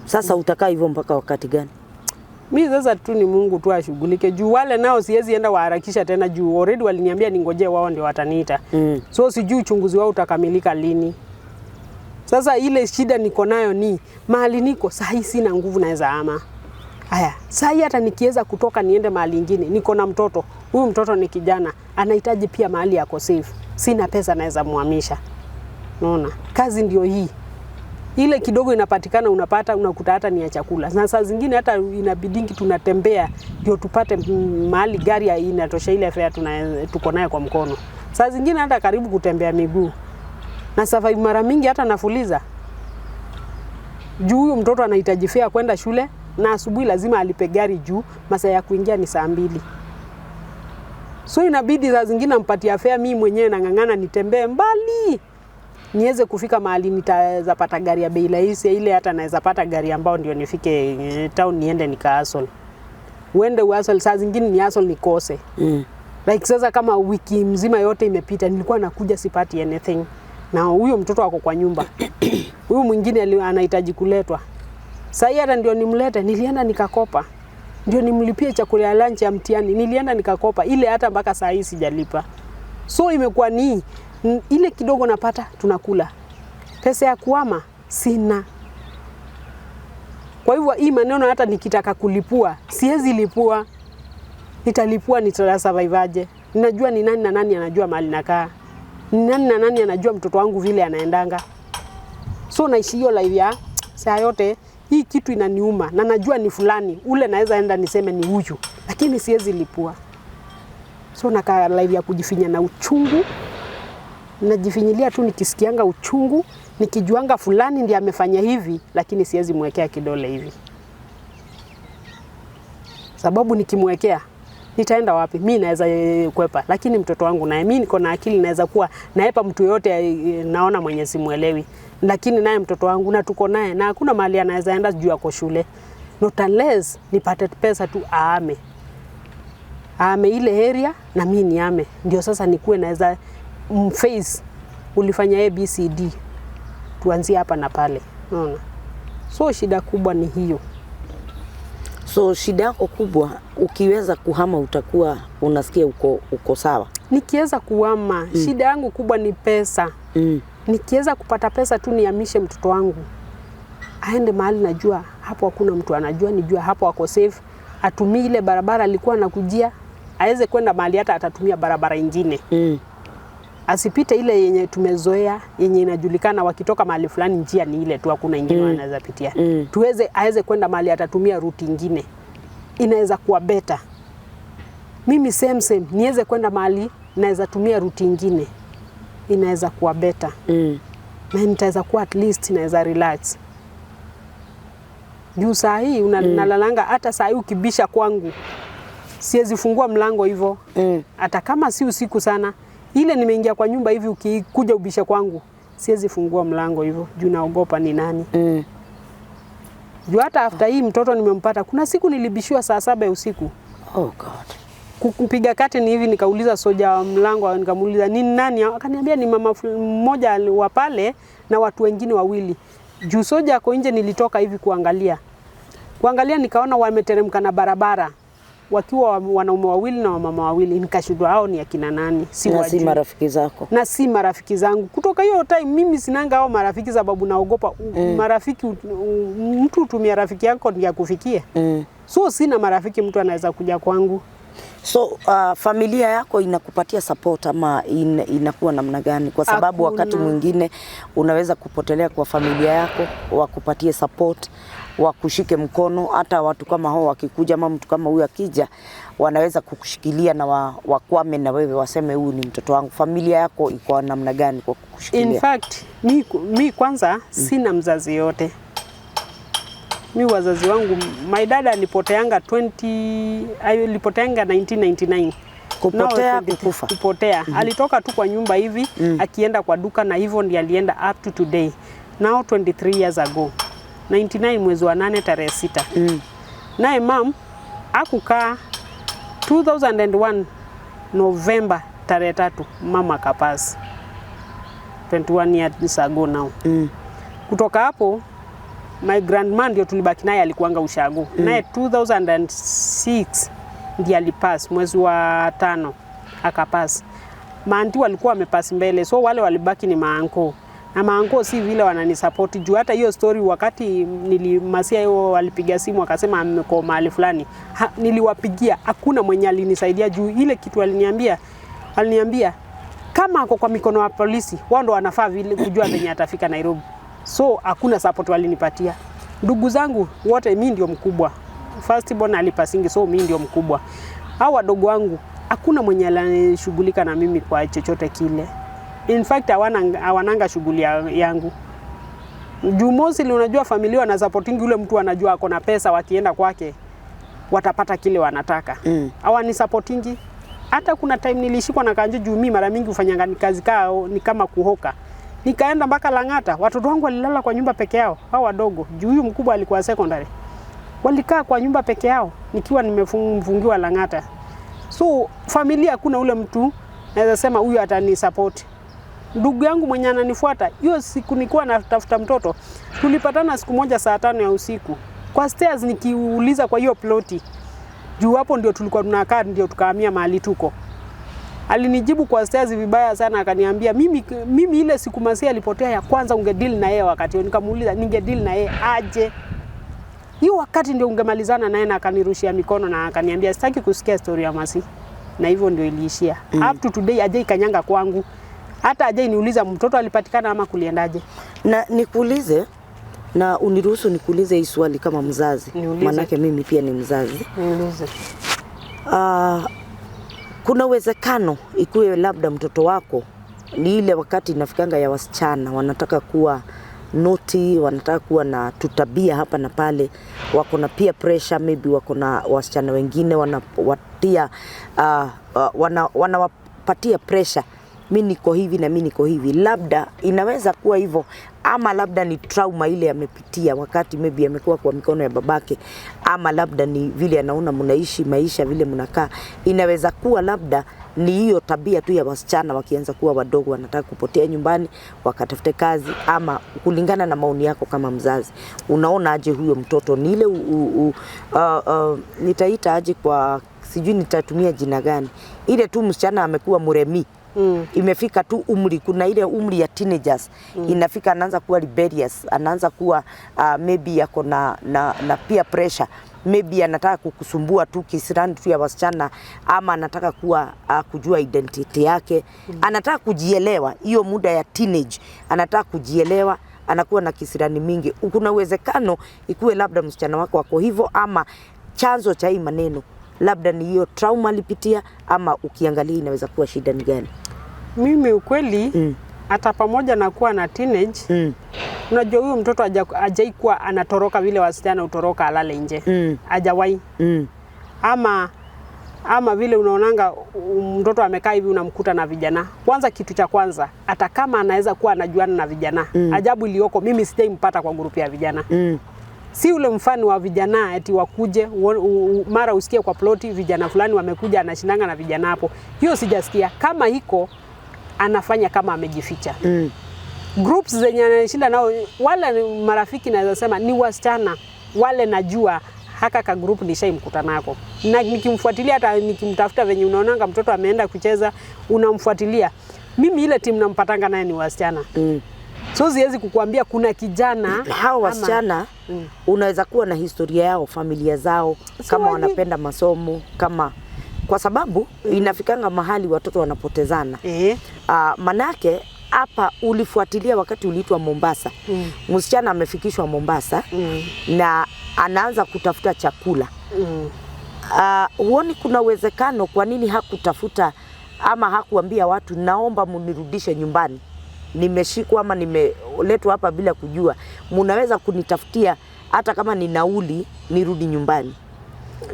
Sasa utakaa hivyo mpaka wakati gani? Mimi sasa tu ni Mungu tu ashughulike. Juu wale nao siwezi enda waharakisha tena juu already waliniambia ningojee wao ndio wataniita. So sijui uchunguzi wao utakamilika lini. Sasa ile shida niko nayo ni mahali niko saa hii sina nguvu naweza ama. Haya, saa hii hata nikiweza kutoka niende mahali nyingine, niko na mtoto. Huyu mtoto ni kijana, anahitaji pia mahali yako safe. Sina pesa naweza muhamisha. Unaona? Kazi ndio hii. Ile kidogo inapatikana unapata unakuta hata ni ya chakula. Na saa zingine hata inabidingi tunatembea ndio tupate mahali gari inatosha ile fare tuko nayo kwa mkono. Saa zingine hata karibu kutembea miguu. Na survive mara mingi hata nafuliza. Juu huyu mtoto anahitaji fare kwenda shule na asubuhi lazima alipe gari juu masaa ya kuingia ni saa 2. So inabidi saa zingine nampatia fare, mimi mwenyewe nang'ang'ana nitembee mbali niweze kufika mahali nitaweza pata gari ya bei rahisi, ile hata naweza pata gari ambao ndio nifike town niende nika hustle. Uende hustle, saa zingine ni hustle nikose. Like sasa kama wiki mzima yote imepita nilikuwa nakuja sipati anything. Na huyo mtoto wako kwa nyumba. Huyu mwingine anahitaji kuletwa. Sasa hata ndio nimlete, nilienda nikakopa. Ndio nimlipie chakula ya lunch ya mtihani, nilienda nikakopa ile hata mpaka saa hii sijalipa. So imekuwa ni ile kidogo napata tunakula. Pesa ya kuama sina. Kwa hivyo hii maneno hata nikitaka kulipua, siwezi lipua. Nitalipua nitasurvive aje? Ninajua ni nani na nani anajua mahali nakaa. Ni nani na nani anajua mtoto wangu vile anaendanga. So naishi hiyo life ya saa yote hii kitu inaniuma na najua ni fulani, ule naweza enda niseme ni huyu, lakini siwezi lipua. So nakaa life ya kujifinya na uchungu. Najifinyilia tu nikisikianga uchungu, nikijuanga fulani ndiye amefanya hivi, lakini siwezi mwekea kidole hivi. Sababu nikimwekea nitaenda wapi? Mimi naweza kwepa, lakini mtoto wangu naye, mimi niko na akili naweza kuwa naepa mtu yote naona mwenye simuelewi. Lakini naye mtoto wangu na tuko naye na hakuna mahali anaweza enda juu yako shule. Not unless nipate pesa tu aame. Aame ile area na mi niame, ndio sasa nikuwe naweza mface, ulifanya ABCD, tuanzie hapa na pale, unaona. So shida kubwa ni hiyo. So shida yako kubwa, ukiweza kuhama utakuwa unasikia uko sawa. Nikiweza kuhama, shida yangu kubwa ni pesa. Nikiweza kupata pesa tu nihamishe mtoto wangu aende mahali najua hapo hakuna mtu anajua, nijua hapo ako safe, atumie ile barabara alikuwa anakujia, aweze kwenda mahali hata atatumia barabara ingine, asipite ile yenye tumezoea yenye inajulikana, wakitoka mahali fulani njia ni ile tu, hakuna ingine wanaweza pitia. Tuweze aweze kwenda mahali atatumia route ingine, inaweza kuwa better. Mimi same same niweze kwenda mahali naweza tumia route ingine, inaweza kuwa better na nitaweza kuwa at least naweza relax juu saa hii nalalanga hata saa hii ukibisha kwangu siwezi fungua mlango hivyo hata kama si usiku sana, ile nimeingia kwa nyumba hivi, ukikuja ubishe kwangu siwezi fungua mlango hivyo juu naogopa ni nani. Juu hata after hii mtoto nimempata, kuna siku nilibishiwa saa 7 ya usiku. Oh God. Kupiga curtain hivi, nikauliza soja wa mlango, nikamuuliza ni nani, akaniambia ni mama mmoja wa pale na watu wengine wawili. Juu soja ako nje, nilitoka hivi kuangalia kuangalia, nikaona wameteremka na barabara wakiwa wanaume wawili na wamama wawili, nikashindwa hao ni akina nani, si Na si wajui. marafiki zako. Na si marafiki zangu. Kutoka hiyo time mimi sinanga hao marafiki sababu naogopa marafiki. Mtu hutumia rafiki yako ndiye akufikie. So sina marafiki mtu anaweza kuja kwangu. So familia yako inakupatia support ama inakuwa namna gani? Kwa sababu wakati Hakuna. mwingine unaweza kupotelea kwa familia yako, wakupatie support, wakushike mkono. Hata watu kama hao wakikuja, ama mtu kama huyu akija, wanaweza kukushikilia na wakwame na wewe, waseme huyu ni mtoto wangu. Familia yako iko namna gani kwa kukushikilia? In fact, mi kwanza sina mzazi yote. Mi wazazi wangu, my dad alipoteanga 20 alipoteanga 1999. Kupotea, Now, 23 kukufa? Kupotea. Alitoka tu kwa nyumba hivi akienda kwa duka na hivyo ndiye alienda up to today. Now 23 years ago. 99 mwezi wa 8 tarehe 6. Naye mam akukaa, 2001 November tarehe 3 mama akapass. 21 years ago now. Kutoka hapo my grandma ndio tulibaki naye, alikuanga ushago. Naye 2006 ndiye alipass, mwezi wa 5 akapass. Maaunty walikuwa wamepass mbele, so wale walibaki ni mauncle na mauncle si vile wananisupport juu hata hiyo story wakati nilimasia hiyo walipiga simu wakasema ameko mahali fulani. Niliwapigia hakuna mwenye alinisaidia juu ile kitu aliniambia kama ako kwa mikono ya polisi, wao ndo wanafaa vile kujua venye atafika Nairobi. So hakuna support walinipatia. Ndugu zangu wote, mi ndio mkubwa, first born alipasingi, so mi ndio mkubwa. Hao wadogo wangu hakuna mwenye alishughulika na mimi kwa chochote kile. In fact hawananga shughuli yangu juu mostly unajua familia wana supporting yule mtu anajua ako na pesa, wakienda kwake watapata kile wanataka. Hawani supportingi. Hata kuna time nilishikwa na kanjo juu mimi mara mingi hufanyanga ni kazi kaa ni kama kuhoka. Nikaenda mpaka Lang'ata, watoto wangu walilala kwa nyumba peke yao, hao wadogo. Juu huyu mkubwa alikuwa secondary. Walikaa kwa nyumba peke yao nikiwa nimefungiwa Lang'ata. So familia hakuna ule mtu naweza sema huyu atani support. Ndugu yangu mwenye ananifuata, hiyo siku nilikuwa natafuta mtoto, tulipatana siku moja saa 5 ya usiku kwa stairs, nikiuliza kwa hiyo ploti juu hapo ndio tulikuwa tunakaa, ndio tukahamia mahali tuko. Alinijibu kwa stairs vibaya sana, akaniambia mimi ile siku Masia alipotea ya kwanza ungedeal na yeye wakati huo. Nikamuuliza ningedeal na yeye aje? Hiyo wakati ndio ungemalizana naye, na akanirushia mikono na akaniambia sitaki kusikia story ya Masi, na hivyo ndio iliishia. Up to today ajai kanyanga kwangu, hata ajai niuliza mtoto alipatikana ama kuliendaje. Na nikuulize na uniruhusu nikuulize hii swali kama mzazi, Niulize. manake mimi pia ni mzazi. Niulize. Kuna uwezekano ikuwe labda mtoto wako ni ile wakati inafikanga ya wasichana wanataka kuwa naughty, wanataka kuwa na tutabia hapa na pale, wako na peer pressure, maybe wako na wasichana wengine wanawatia wanawapatia pressure, mi niko hivi na mi niko hivi, labda inaweza kuwa hivyo. Ama labda ni trauma ile amepitia wakati maybe amekuwa kwa mikono ya babake, ama labda ni vile anaona mnaishi maisha vile mnakaa. Inaweza kuwa labda ni hiyo tabia tu ya wasichana wakianza kuwa wadogo, wanataka kupotea nyumbani wakatafute kazi. Ama kulingana na maoni yako kama mzazi, unaona aje huyo mtoto ni ile nitaita aje kwa sijui nitatumia jina gani, ile tu msichana amekuwa muremi. Imefika tu umri, kuna ile umri ya teenagers inafika, anaanza kuwa rebellious, anaanza kuwa maybe yako na peer pressure, maybe anataka kukusumbua tu kisirani tu ya wasichana, ama anataka kuwa kujua identity yake, anataka kujielewa. Hiyo muda ya teenage anataka kujielewa, anakuwa na kisirani mingi. Kuna uwezekano ikuwe labda msichana wako ako hivyo, ama chanzo cha hii maneno labda ni hiyo trauma alipitia, ama ukiangalia inaweza kuwa shida ni gani? Mimi ukweli, hata pamoja na kuwa na teenage, unajua huyu mtoto hajaikuwa anatoroka vile wasichana utoroka alale nje, hajawahi. Ama vile unaonanga mtoto amekaa hivi unamkuta na vijana. Kwanza, kitu cha kwanza, hata kama anaweza kuwa anajuana na vijana, ajabu iliyoko mimi sijaimpata kwa group ya vijana. Si ule mfano wa vijana eti wakuje mara usikie kwa ploti vijana fulani wamekuja, anashindanga na vijana hapo. Hiyo sijasikia. Kama iko, anafanya kama amejificha. Groups zenye anashinda nao, wale ni marafiki, naweza sema ni wasichana wale najua haka ka group nishaimkuta nako, na nikimfuatilia, hata nikimtafuta, venye unaonanga mtoto ameenda kucheza unamfuatilia, mimi ile timu nampatanga naye ni wasichana. So siwezi kukuambia kuna kijana Hawa wasichana unaweza kuwa na historia yao, familia zao, kama wanapenda masomo, kama kwa sababu inafikanga mahali watoto wanapotezana. Manake hapa ulifuatilia wakati uliitwa Mombasa. Msichana amefikishwa Mombasa na anaanza kutafuta chakula. Huoni kuna uwezekano kwa nini hakutafuta ama hakuambia watu, naomba munirudishe nyumbani, nimeshikwa ama nimeletwa hapa bila kujua, munaweza kunitafutia hata kama ni nauli nirudi nyumbani?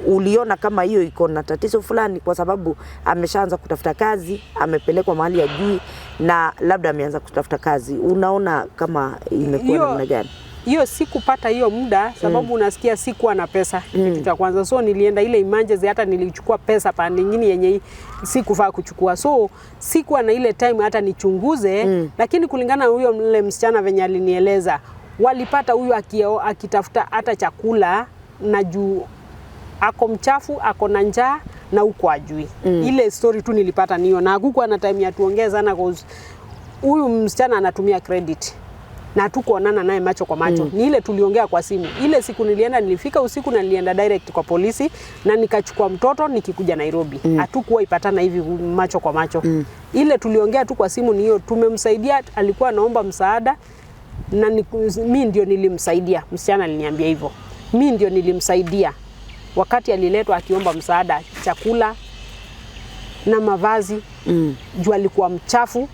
Uliona kama hiyo iko na tatizo fulani, kwa sababu ameshaanza kutafuta kazi, amepelekwa mahali ajui na labda ameanza kutafuta kazi. Unaona kama imekuwa namna gani? Hiyo sikupata hiyo muda sababu unasikia sikuwa na pesa, kitu cha kwanza. So nilienda ile emergency, hata nilichukua pesa pande nyingine yenye sikufaa kuchukua, so sikuwa na ile time hata nichunguze. Lakini kulingana na huyo mle msichana venye alinieleza, walipata huyu akitafuta hata chakula, na juu ako mchafu, ako na njaa na huko ajui. Ile story tu nilipata niyo, na hakukuwa na time ya tuongee sana, cause huyu msichana anatumia credit na hatukuonana naye macho kwa macho. Ni ile tuliongea kwa simu. Ile siku nilienda, nilifika usiku na nilienda direct kwa polisi na nikachukua mtoto nikikuja Nairobi. Hatukuwa ipatana hivi macho kwa macho. Ile tuliongea tu kwa simu ni hiyo, tumemsaidia, alikuwa anaomba msaada na mi ndio nilimsaidia. Msichana aliniambia hivyo, mi ndio nilimsaidia wakati aliletwa akiomba msaada, chakula na mavazi, juu alikuwa mchafu,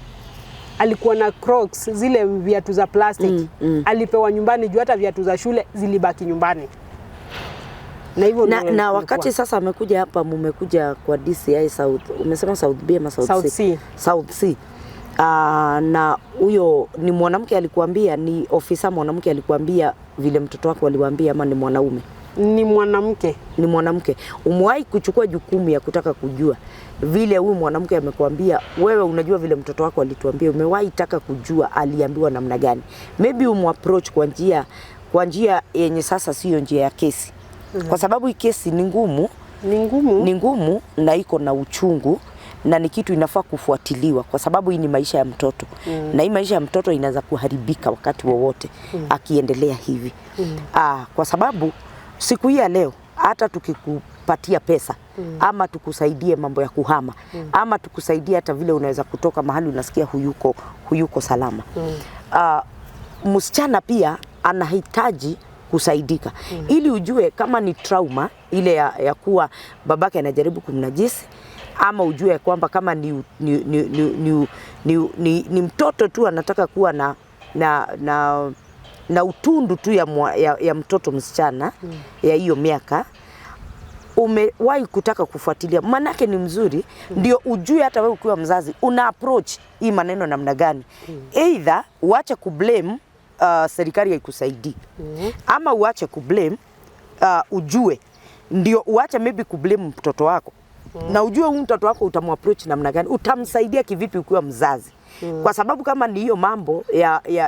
alikuwa na Crocs, zile viatu za plastic, alipewa nyumbani juu hata viatu za shule zilibaki nyumbani. Na hivyo Na, ndio na ilikuwa. wakati sasa amekuja hapa, mumekuja kwa DCI South, umesema South B ama South, South C? C. South C. Na huyo ni mwanamke alikuambia, ni ofisa mwanamke alikuambia vile mtoto wako aliwaambia, ama ni mwanaume? Ni mwanamke. Ni mwanamke. Umewahi kuchukua jukumu ya kutaka kujua vile huyu mwanamke amekuambia? Wewe unajua vile mtoto wako alituambia, umewahi taka kujua aliambiwa namna gani? Maybe umapproach kwa njia yenye sasa sio njia ya kesi, kwa sababu hii kesi ni ngumu. Ni ngumu. Ni ngumu na iko na uchungu na ni kitu inafaa kufuatiliwa kwa sababu hii ni maisha ya mtoto, na hii maisha ya mtoto inaweza kuharibika wakati wowote akiendelea hivi. Kwa sababu siku hii ya leo hata tukikupatia pesa ama tukusaidie mambo ya kuhama ama tukusaidie hata vile unaweza kutoka mahali unasikia huyuko salama, msichana pia anahitaji kusaidika ili ujue kama ni trauma ile ya kuwa babake anajaribu kumnajisi, ama ujue kwamba kama ni mtoto tu anataka kuwa na utundu tu ya mtoto msichana ya hiyo miaka. Umewahi kutaka kufuatilia? Manake ni mzuri ndio ujue hata wewe ukiwa mzazi una approach hii maneno namna gani, either uache kublame serikali haikusaidii ama uache kublame, ujue ndio uache maybe kublame mtoto wako na ujue huyu mtoto wako utamapproach namna gani, utamsaidia kivipi ukiwa mzazi kwa sababu kama ni hiyo mambo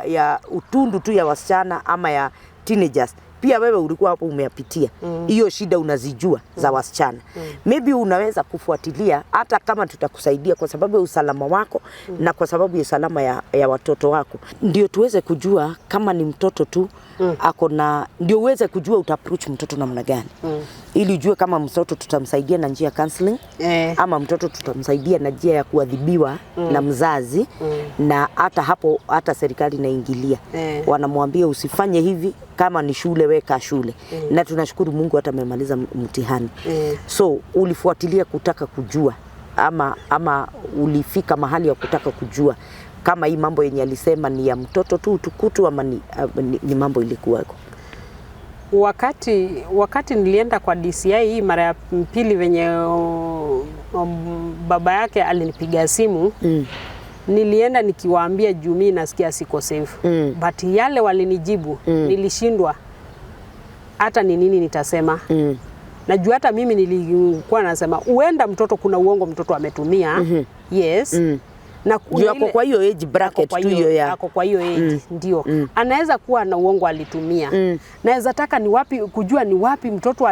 ya utundu tu ya wasichana ama ya teenagers, pia wewe ulikuwa hapo umeyapitia hiyo shida unazijua za wasichana. Maybe unaweza kufuatilia, hata kama tutakusaidia kwa sababu ya usalama wako na kwa sababu ya usalama ya watoto wako, ndio tuweze kujua kama ni mtoto tu ako na, ndio uweze kujua uta approach mtoto namna gani ili ujue kama mtoto tutamsaidia na njia ya counseling ama mtoto tutamsaidia na njia ya kuadhibiwa na mzazi na hata hapo hata serikali inaingilia wanamwambia usifanye hivi, kama ni shule weka shule na tunashukuru Mungu hata amemaliza mtihani. So ulifuatilia kutaka kujua ama ulifika mahali ya kutaka kujua kama hii mambo yenye alisema ni ya mtoto tu utukutu ama ni mambo ilikuwako? Wakati nilienda kwa DCI hii mara ya pili venye baba yake alinipiga simu, nilienda nikiwaambia juu mimi nasikia siko safe. But yale walinijibu, nilishindwa hata ni nini nitasema. Najua hata mimi nilikuwa nasema huenda mtoto kuna uongo mtoto ametumia. Yes. Na kuna Juu ako kwa hiyo age bracket kwa tu hiyo ya ako kwa hiyo age ndio anaweza kuwa na uongo alitumia. Naweza taka ni wapi kujua ni wapi mtoto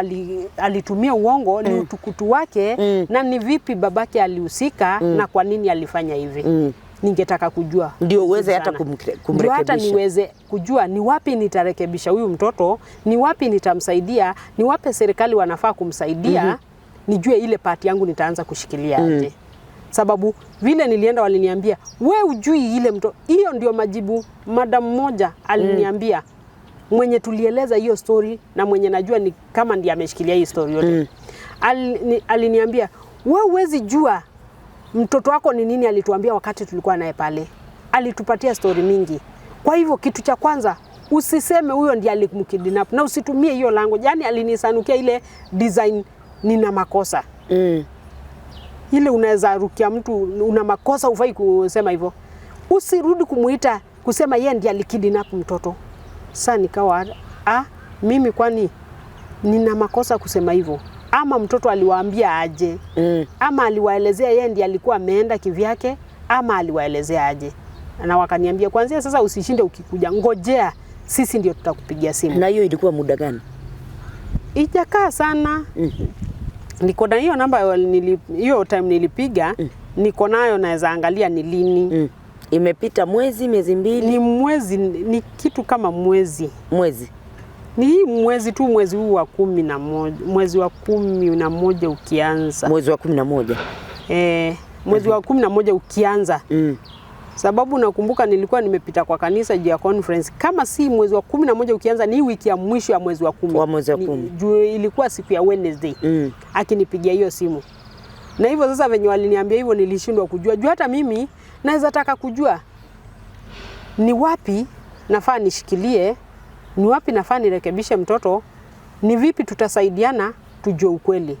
alitumia uongo, ni utukutu wake na ni vipi babake alihusika na kwa nini alifanya hivi. Ningetaka kujua Ndio uweze hata sana. Ndio hata kumrekebisha. niweze kujua ni wapi nitarekebisha huyu mtoto, ni wapi nitamsaidia, ni wapi serikali wanafaa kumsaidia, nijue ile part yangu nitaanza kushikilia aje. Sababu vile nilienda waliniambia we ujui ile mtoto. Hiyo ndio majibu madam mmoja aliniambia, mwenye tulieleza hiyo story na mwenye najua ni kama ndiye ameshikilia hii story yote. Aliniambia we huwezi jua mtoto wako ni nini alituambia wakati tulikuwa naye pale. Alitupatia story mingi. Kwa hivyo kitu cha kwanza usiseme huyo ndiye alimkidnap na usitumie hiyo language. Yani alinisanukia ile design nina makosa. Ile unaweza rukia mtu una makosa, ufai kusema hivyo. Usirudi kumuita kusema yeye ndiye alikidnap mtoto. Sasa nikawa mimi kwani nina makosa kusema hivyo? Ama mtoto aliwaambia aje? Ama aliwaelezea yeye ndiye alikuwa ameenda kivyake, ama aliwaelezea aje? Na wakaniambia kuanzia sasa usishinde ukikuja, ngojea sisi ndio tutakupigia simu. Na hiyo ilikuwa muda gani? Ijakaa sana. Niko na hiyo namba, hiyo time nilipiga, niko nayo, naweza angalia ni lini. Imepita mwezi, miezi mbili? Ni mwezi, ni kitu kama mwezi. Mwezi. Ni hii mwezi tu, mwezi huu wa 11, mwezi wa 11 ukianza. Mwezi wa 11. Mwezi wa 11 ukianza. Sababu nakumbuka nilikuwa nimepita kwa kanisa juu ya conference. Kama si mwezi wa 11 ukianza, ni wiki ya mwisho ya mwezi wa 10. Wa mwezi wa 10. Juu ilikuwa siku ya Wednesday. Akinipigia hiyo simu. Na hivyo sasa venye waliniambia hivyo nilishindwa kujua. Juu hata mimi naweza taka kujua ni wapi nafaa nishikilie, ni wapi nafaa nirekebishe mtoto, ni vipi tutasaidiana tujue ukweli.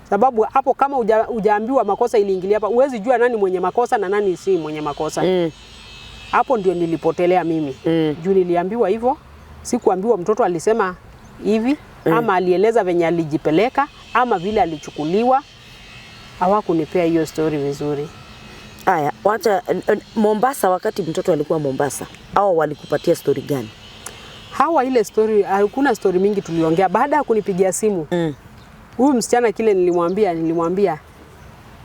Sababu hapo kama hujaambiwa makosa iliingilia hapa, huwezi jua nani mwenye makosa na nani si mwenye makosa. Hapo ndio nilipotelea mimi. Juu niliambiwa hivyo, sikuambiwa mtoto alisema hivi ama alieleza venye alijipeleka ama vile alichukuliwa. Hawakunipea hiyo story vizuri. Aya, wacha Mombasa, wakati mtoto alikuwa Mombasa, au walikupatia story gani? Hawa ile story, hakuna story mingi tuliongea. Baada ya kunipigia simu, huyu msichana kile nilimwambia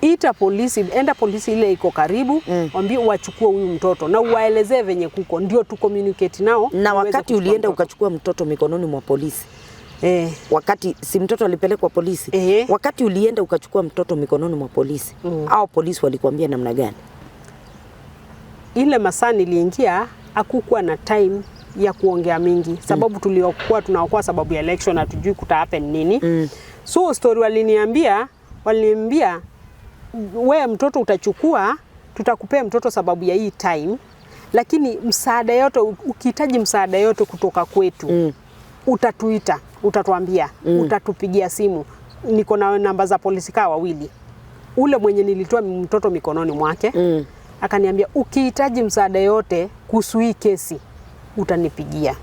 ita polisi, enda polisi ile iko karibu, waambie wachukue huyu mtoto na uwaelezee venye kuko, ndio tu communicate nao. Na niweze wakati kuchukua ulienda mtoto. Ukachukua mtoto mikononi mwa polisi, wakati si mtoto alipelekwa polisi, wakati ulienda ukachukua mtoto mikononi mwa polisi, au polisi walikuambia namna gani? Ile masaa niliingia hakukuwa na time ya kuongea mingi, sababu tuliokuwa tunaokoa sababu ya election, hatujui kuta happen nini. So story waliniambia we mtoto utachukua, tutakupea mtoto sababu ya hii time, lakini msaada yote, ukihitaji msaada yote kutoka kwetu, utatuita, utatuambia, utatupigia simu. Niko na namba za polisi kaa wawili, ule mwenye nilitoa mtoto mikononi mwake akaniambia ukihitaji msaada yote kuhusu hii kesi utanipigia.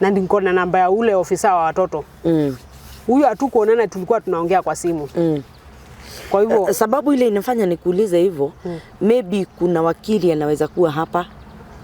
Na niko na namba ya ule ofisa wa watoto. Huyu hatukuonana, tulikuwa tunaongea kwa simu. Kwa hivyo Sababu ile inafanya nikuulize hivyo, maybe kuna wakili anaweza kuwa hapa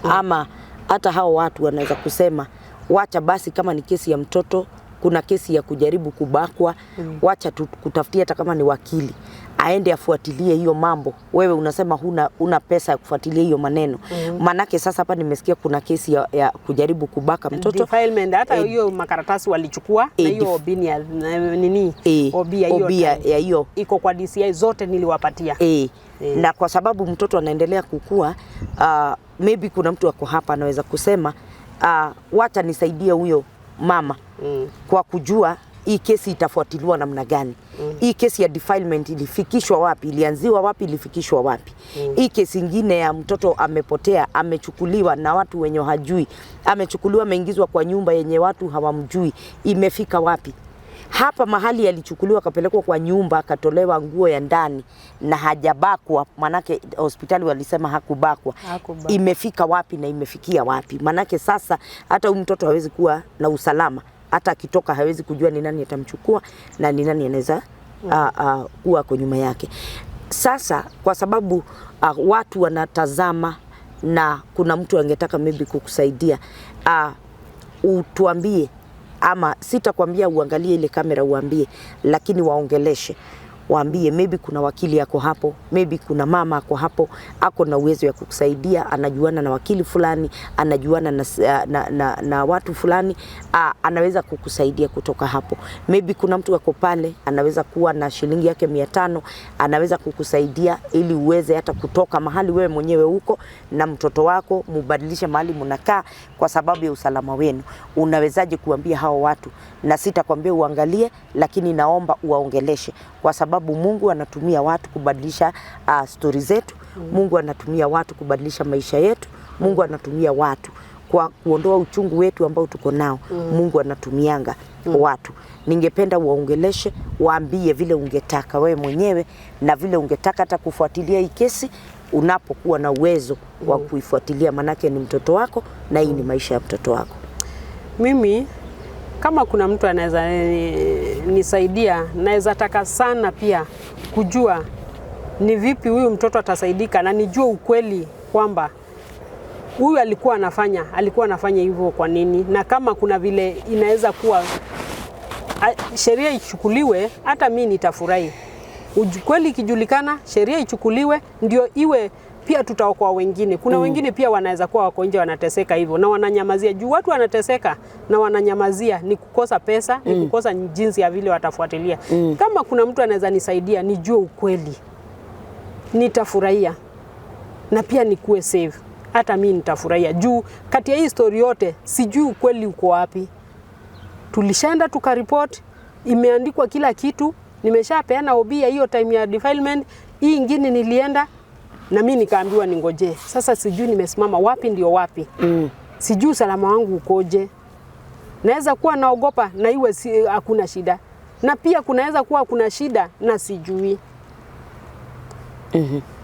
ama hata hao watu wanaweza kusema wacha basi, kama ni kesi ya mtoto, kuna kesi ya kujaribu kubakwa, wacha kutafutia hata kama ni wakili aende afuatilie hiyo mambo. Wewe unasema huna pesa ya kufuatilia hiyo maneno. Manake sasa hapa nimesikia kuna kesi ya kujaribu kubaka mtoto. Defilement, hata hiyo makaratasi walichukua na hiyo OB ni ya nini, OB ya hiyo OB ya time. Ya hiyo Iko kwa DCI, zote niliwapatia. Na kwa sababu mtoto anaendelea kukua, maybe kuna mtu ako hapa anaweza kusema, wacha nisaidie huyo mama kwa kujua hii kesi itafuatiliwa namna gani. Hii kesi ya defilement ilifikishwa wapi, ilianziwa wapi, ilifikishwa wapi? Hii kesi ingine ya mtoto amepotea, amechukuliwa na watu wenye hajui, amechukuliwa ameingizwa kwa nyumba yenye watu hawamjui, imefika wapi? Hapa mahali alichukuliwa akapelekwa kwa nyumba akatolewa nguo ya ndani na hajabakwa, manake hospitali walisema hakubakwa. Hakubakwa. Imefika wapi na imefikia wapi? Manake sasa hata huyu mtoto hawezi kuwa na usalama, hata akitoka hawezi kujua ni nani atamchukua na ni nani anaweza kuwa ako nyuma yake. Sasa kwa sababu watu wanatazama na kuna mtu angetaka maybe kukusaidia, utuambie, ama sitakwambia uangalie ile kamera uambie, lakini waongeleshe, waambie maybe kuna wakili ako hapo, maybe kuna mama ako hapo, ako na uwezo ya kukusaidia, anajuana na wakili fulani, anajuana na watu fulani, anaweza kukusaidia kutoka hapo. Maybe kuna mtu ako pale anaweza kuwa na shilingi yake 500, anaweza kukusaidia ili uweze hata kutoka mahali wewe mwenyewe uko na mtoto wako, mubadilishe mahali mnakaa kwa sababu ya usalama wenu. Unawezaje kuambia hao watu? Na sitakwambia uangalie, lakini naomba uwaongeleshe kwa sababu Mungu anatumia watu kubadilisha stori zetu. Mungu anatumia watu kubadilisha maisha yetu. Mungu anatumia watu kwa kuondoa uchungu wetu ambao tuko nao. Mungu anatumianga watu. Ningependa uwaongeleshe, waambie vile ungetaka wewe mwenyewe na vile ungetaka hata kufuatilia hii kesi unapokuwa na uwezo wa kuifuatilia, manake ni mtoto wako na hii ni maisha ya mtoto wako. Mimi kama kuna mtu anaweza nisaidia, naweza taka sana pia kujua ni vipi huyu mtoto atasaidika, na nijue ukweli kwamba huyu alikuwa anafanya hivyo kwa nini, na kama kuna vile inaweza kuwa sheria ichukuliwe, hata mi nitafurahi. Ukweli ikijulikana, sheria ichukuliwe, ndio iwe pia tutaokoa wengine. Kuna wengine pia wanaweza kuwa wako nje wanateseka hivyo na wananyamazia. Juu watu wanateseka na wananyamazia, ni kukosa pesa, ni kukosa jinsi ya vile watafuatilia. Kama kuna mtu anaweza nisaidia nijue ukweli, nitafurahia na pia nikuwe safe, hata mi nitafurahia. Juu kati ya hii story yote sijui ukweli uko wapi. Tulishaenda tukaripoti, imeandikwa kila kitu, nimeshapeana OB ya hiyo time ya defilement. Hii ingine nilienda na mi nikaambiwa ningojee. Sasa sijui nimesimama wapi ndio wapi. Sijui usalama wangu ukoje. Naweza kuwa naogopa na iwe si, hakuna shida, na pia kunaweza kuwa kuna shida na sijui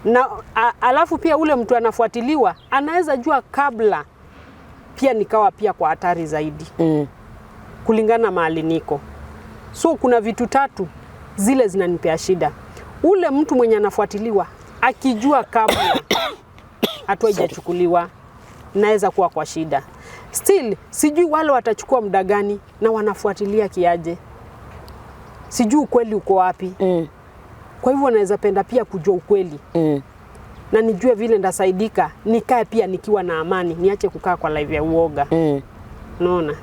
na alafu pia ule mtu anafuatiliwa anaweza jua kabla, pia nikawa pia kwa hatari zaidi kulingana mahali niko. So kuna vitu tatu zile zinanipea shida. Ule mtu mwenye anafuatiliwa akijua kabla hatua haijachukuliwa, naweza kuwa kwa shida. Still sijui wale watachukua muda gani na wanafuatilia kiaje, sijui ukweli uko wapi. Kwa hivyo naweza penda pia kujua ukweli na nijue vile ndasaidika, nikae pia nikiwa na amani, niache kukaa kwa life ya uoga. Unaona?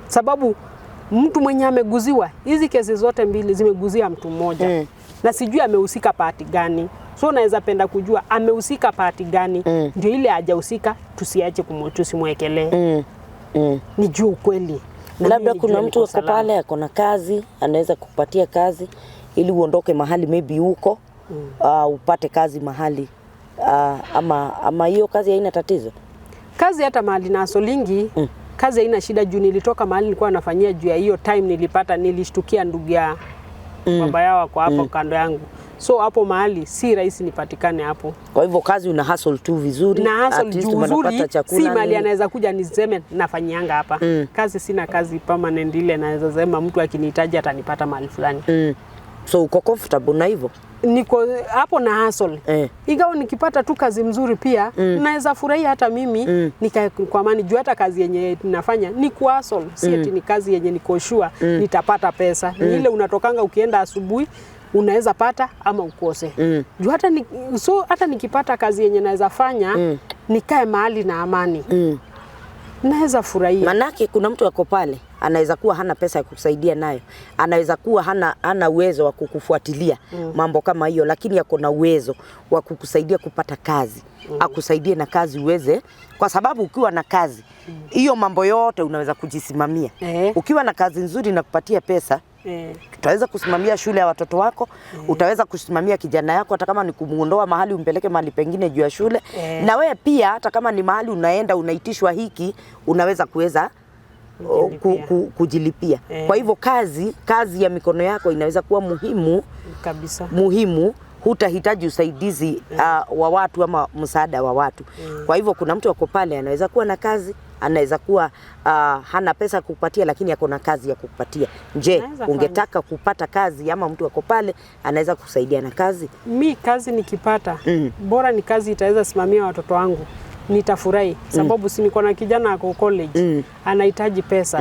Sababu mtu mwenye ameguziwa, hizi kesi zote mbili zimeguzia mtu mmoja na sijui amehusika part gani, so naweza penda kujua amehusika part gani, ndio ile hajahusika tusiache tusimwekelee. Nijue ukweli na Labda mimi kuna nijue mtu niko ako salama. pale ako na kazi, anaweza kupatia kazi ili uondoke mahali maybe huko upate kazi mahali ama hiyo kazi haina tatizo. Kazi hata mahali na solingi kazi haina shida juu nilitoka mahali nilikuwa nafanyia juu ya hiyo time nilipata, nilishtukia ndugu ya baba yao wako hapo kando yangu. So hapo mahali si rahisi nipatikane hapo. Kwa hivyo kazi una hustle tu vizuri, Na hustle at least juu unapata uzuri, chakula si mali nini. anaweza kuja niseme nafanyianga hapa. Kazi sina kazi permanent ile naweza sema mtu akinihitaji atanipata mahali fulani. So uko comfortable na hivyo? Niko hapo na hustle. Ingawa nikipata tu kazi mzuri pia naweza furahia hata mimi nikae kwa amani juu hata kazi yenye nafanya ni ku hustle, si eti ni kazi yenye niko sure nitapata pesa. Ni ile unatokanga ukienda asubuhi unaweza pata ama ukose. Juu hata ni, so hata nikipata kazi yenye naweza fanya nikae mahali na amani naweza furahia. Manake kuna mtu ako pale anaweza kuwa hana pesa ya kukusaidia nayo, anaweza kuwa hana uwezo wa kukufuatilia mambo kama hiyo, lakini ako na uwezo wa kukusaidia kupata kazi, akusaidie na kazi uweze, kwa sababu ukiwa na kazi hiyo mambo yote unaweza kujisimamia. Ukiwa na kazi nzuri na kupatia pesa, utaweza kusimamia shule ya watoto wako, utaweza kusimamia kijana yako, hata kama ni kumuondoa mahali umpeleke mahali pengine juu ya shule. Na wewe pia hata kama ni mahali unaenda unaitishwa hiki, unaweza kuweza Kujilipia. kujilipia. Kwa hivyo kazi ya mikono yako inaweza kuwa muhimu Kabisa. muhimu, hutahitaji usaidizi wa watu ama msaada wa watu. Kwa hivyo kuna mtu ako pale anaweza kuwa na kazi, anaweza kuwa hana pesa ya kukupatia, lakini ako na kazi ya kukupatia. Je, Naweza fanya. ungetaka kupata kazi ama mtu ako pale anaweza kukusaidia na kazi? Mi kazi nikipata bora ni kazi itaweza simamia watoto wangu nitafurahi, sababu si niko na kijana ako college anahitaji pesa,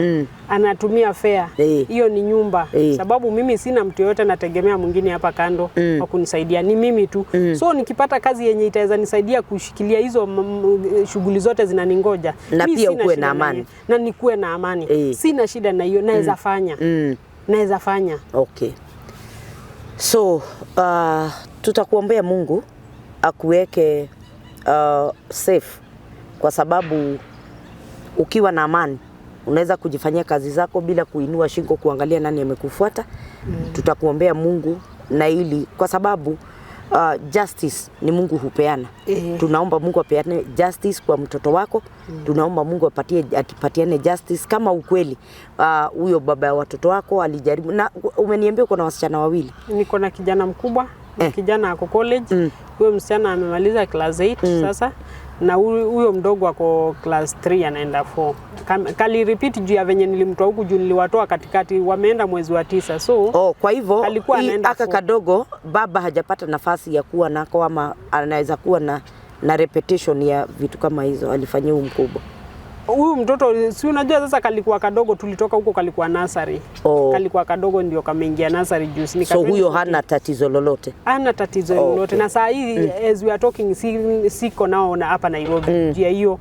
anatumia fare, hiyo ni nyumba, sababu mimi sina mtu yoyote nategemea mwingine hapa kando wa kunisaidia, ni mimi tu. So nikipata kazi yenye itaweza nisaidia kushikilia hizo shughuli zote zinaningoja, Na mi pia sina ukuwe shida na amani. hiyo. Na nikuwe na amani, sina shida na hiyo, naweza fanya, naweza fanya. Okay. So tutakuombea Mungu akuweke safe, kwa sababu ukiwa na amani unaweza kujifanyia kazi zako bila kuinua shingo kuangalia nani amekufuata. Tutakuombea Mungu na ili, kwa sababu justice ni Mungu hupeana. Tunaomba Mungu apeane justice kwa mtoto wako. Tunaomba Mungu atipatiane justice kama ukweli huyo baba ya watoto wako alijaribu. Na umeniambia uko na wasichana wawili. Niko na kijana mkubwa, kijana ako college, huyo msichana amemaliza class 8 sasa, na huyo mdogo ako class 3 anaenda 4. Kali repeat juu ya venye nilimtoa huku, juu niliwatoa katikati, wameenda mwezi wa 9 so Oh, kwa hivyo alikuwa hii anaenda aka 4. kadogo baba hajapata nafasi ya kuwa nako, ama anaweza kuwa na repetition ya vitu kama hizo alifanyia huyu mkubwa. Huyu mtoto si unajua sasa kalikuwa kadogo, tulitoka huko kalikuwa nursery. Kalikuwa kadogo ndio kameingia nursery juzi. Ni So huyo hana tatizo lolote. Hana tatizo lolote, na saa hii as we are talking siko nao na hapa Nairobi juu ya hiyo,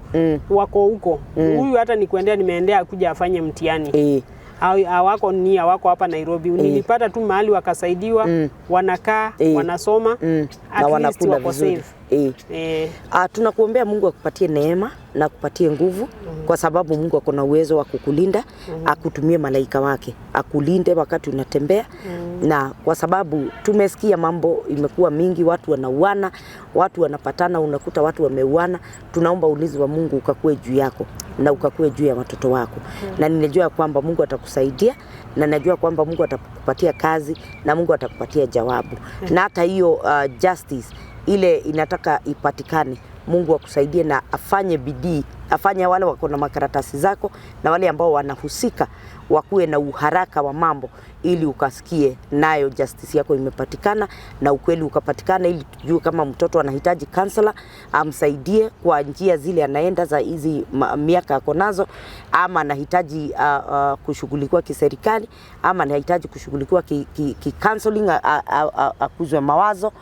wako huko. Huyu hata nikuendea nimeendea kuja afanye mtihani. Hawako ni hawako hapa Nairobi. Nilipata tu mahali wakasaidiwa, wanakaa, wanasoma, at Na least wanakula wako vizuri. safe. Tunakuombea Mungu akupatie neema na akupatie nguvu, kwa sababu Mungu ako na uwezo wa kukulinda, akutumie malaika wake akulinde wakati unatembea. Na kwa sababu tumesikia mambo imekuwa mingi, watu wanauana, watu wanapatana, unakuta watu wameuana. Tunaomba ulinzi wa Mungu ukakue juu yako na ukakue juu ya watoto wako. Na ninajua kwamba Mungu atakusaidia, na najua kwamba Mungu atakupatia kazi na Mungu atakupatia jawabu. Na hata hiyo justice ile inataka ipatikane, Mungu akusaidie na afanye bidii, afanye wale wako na makaratasi zako na wale ambao wanahusika wakuwe na uharaka wa mambo, ili ukasikie nayo justice yako imepatikana na ukweli ukapatikana, ili tujue kama mtoto anahitaji counselor amsaidie kwa njia zile anaenda za hizi miaka ako nazo, ama anahitaji kushughulikiwa kiserikali, ama anahitaji kushughulikiwa ki counseling, akuzwe mawazo.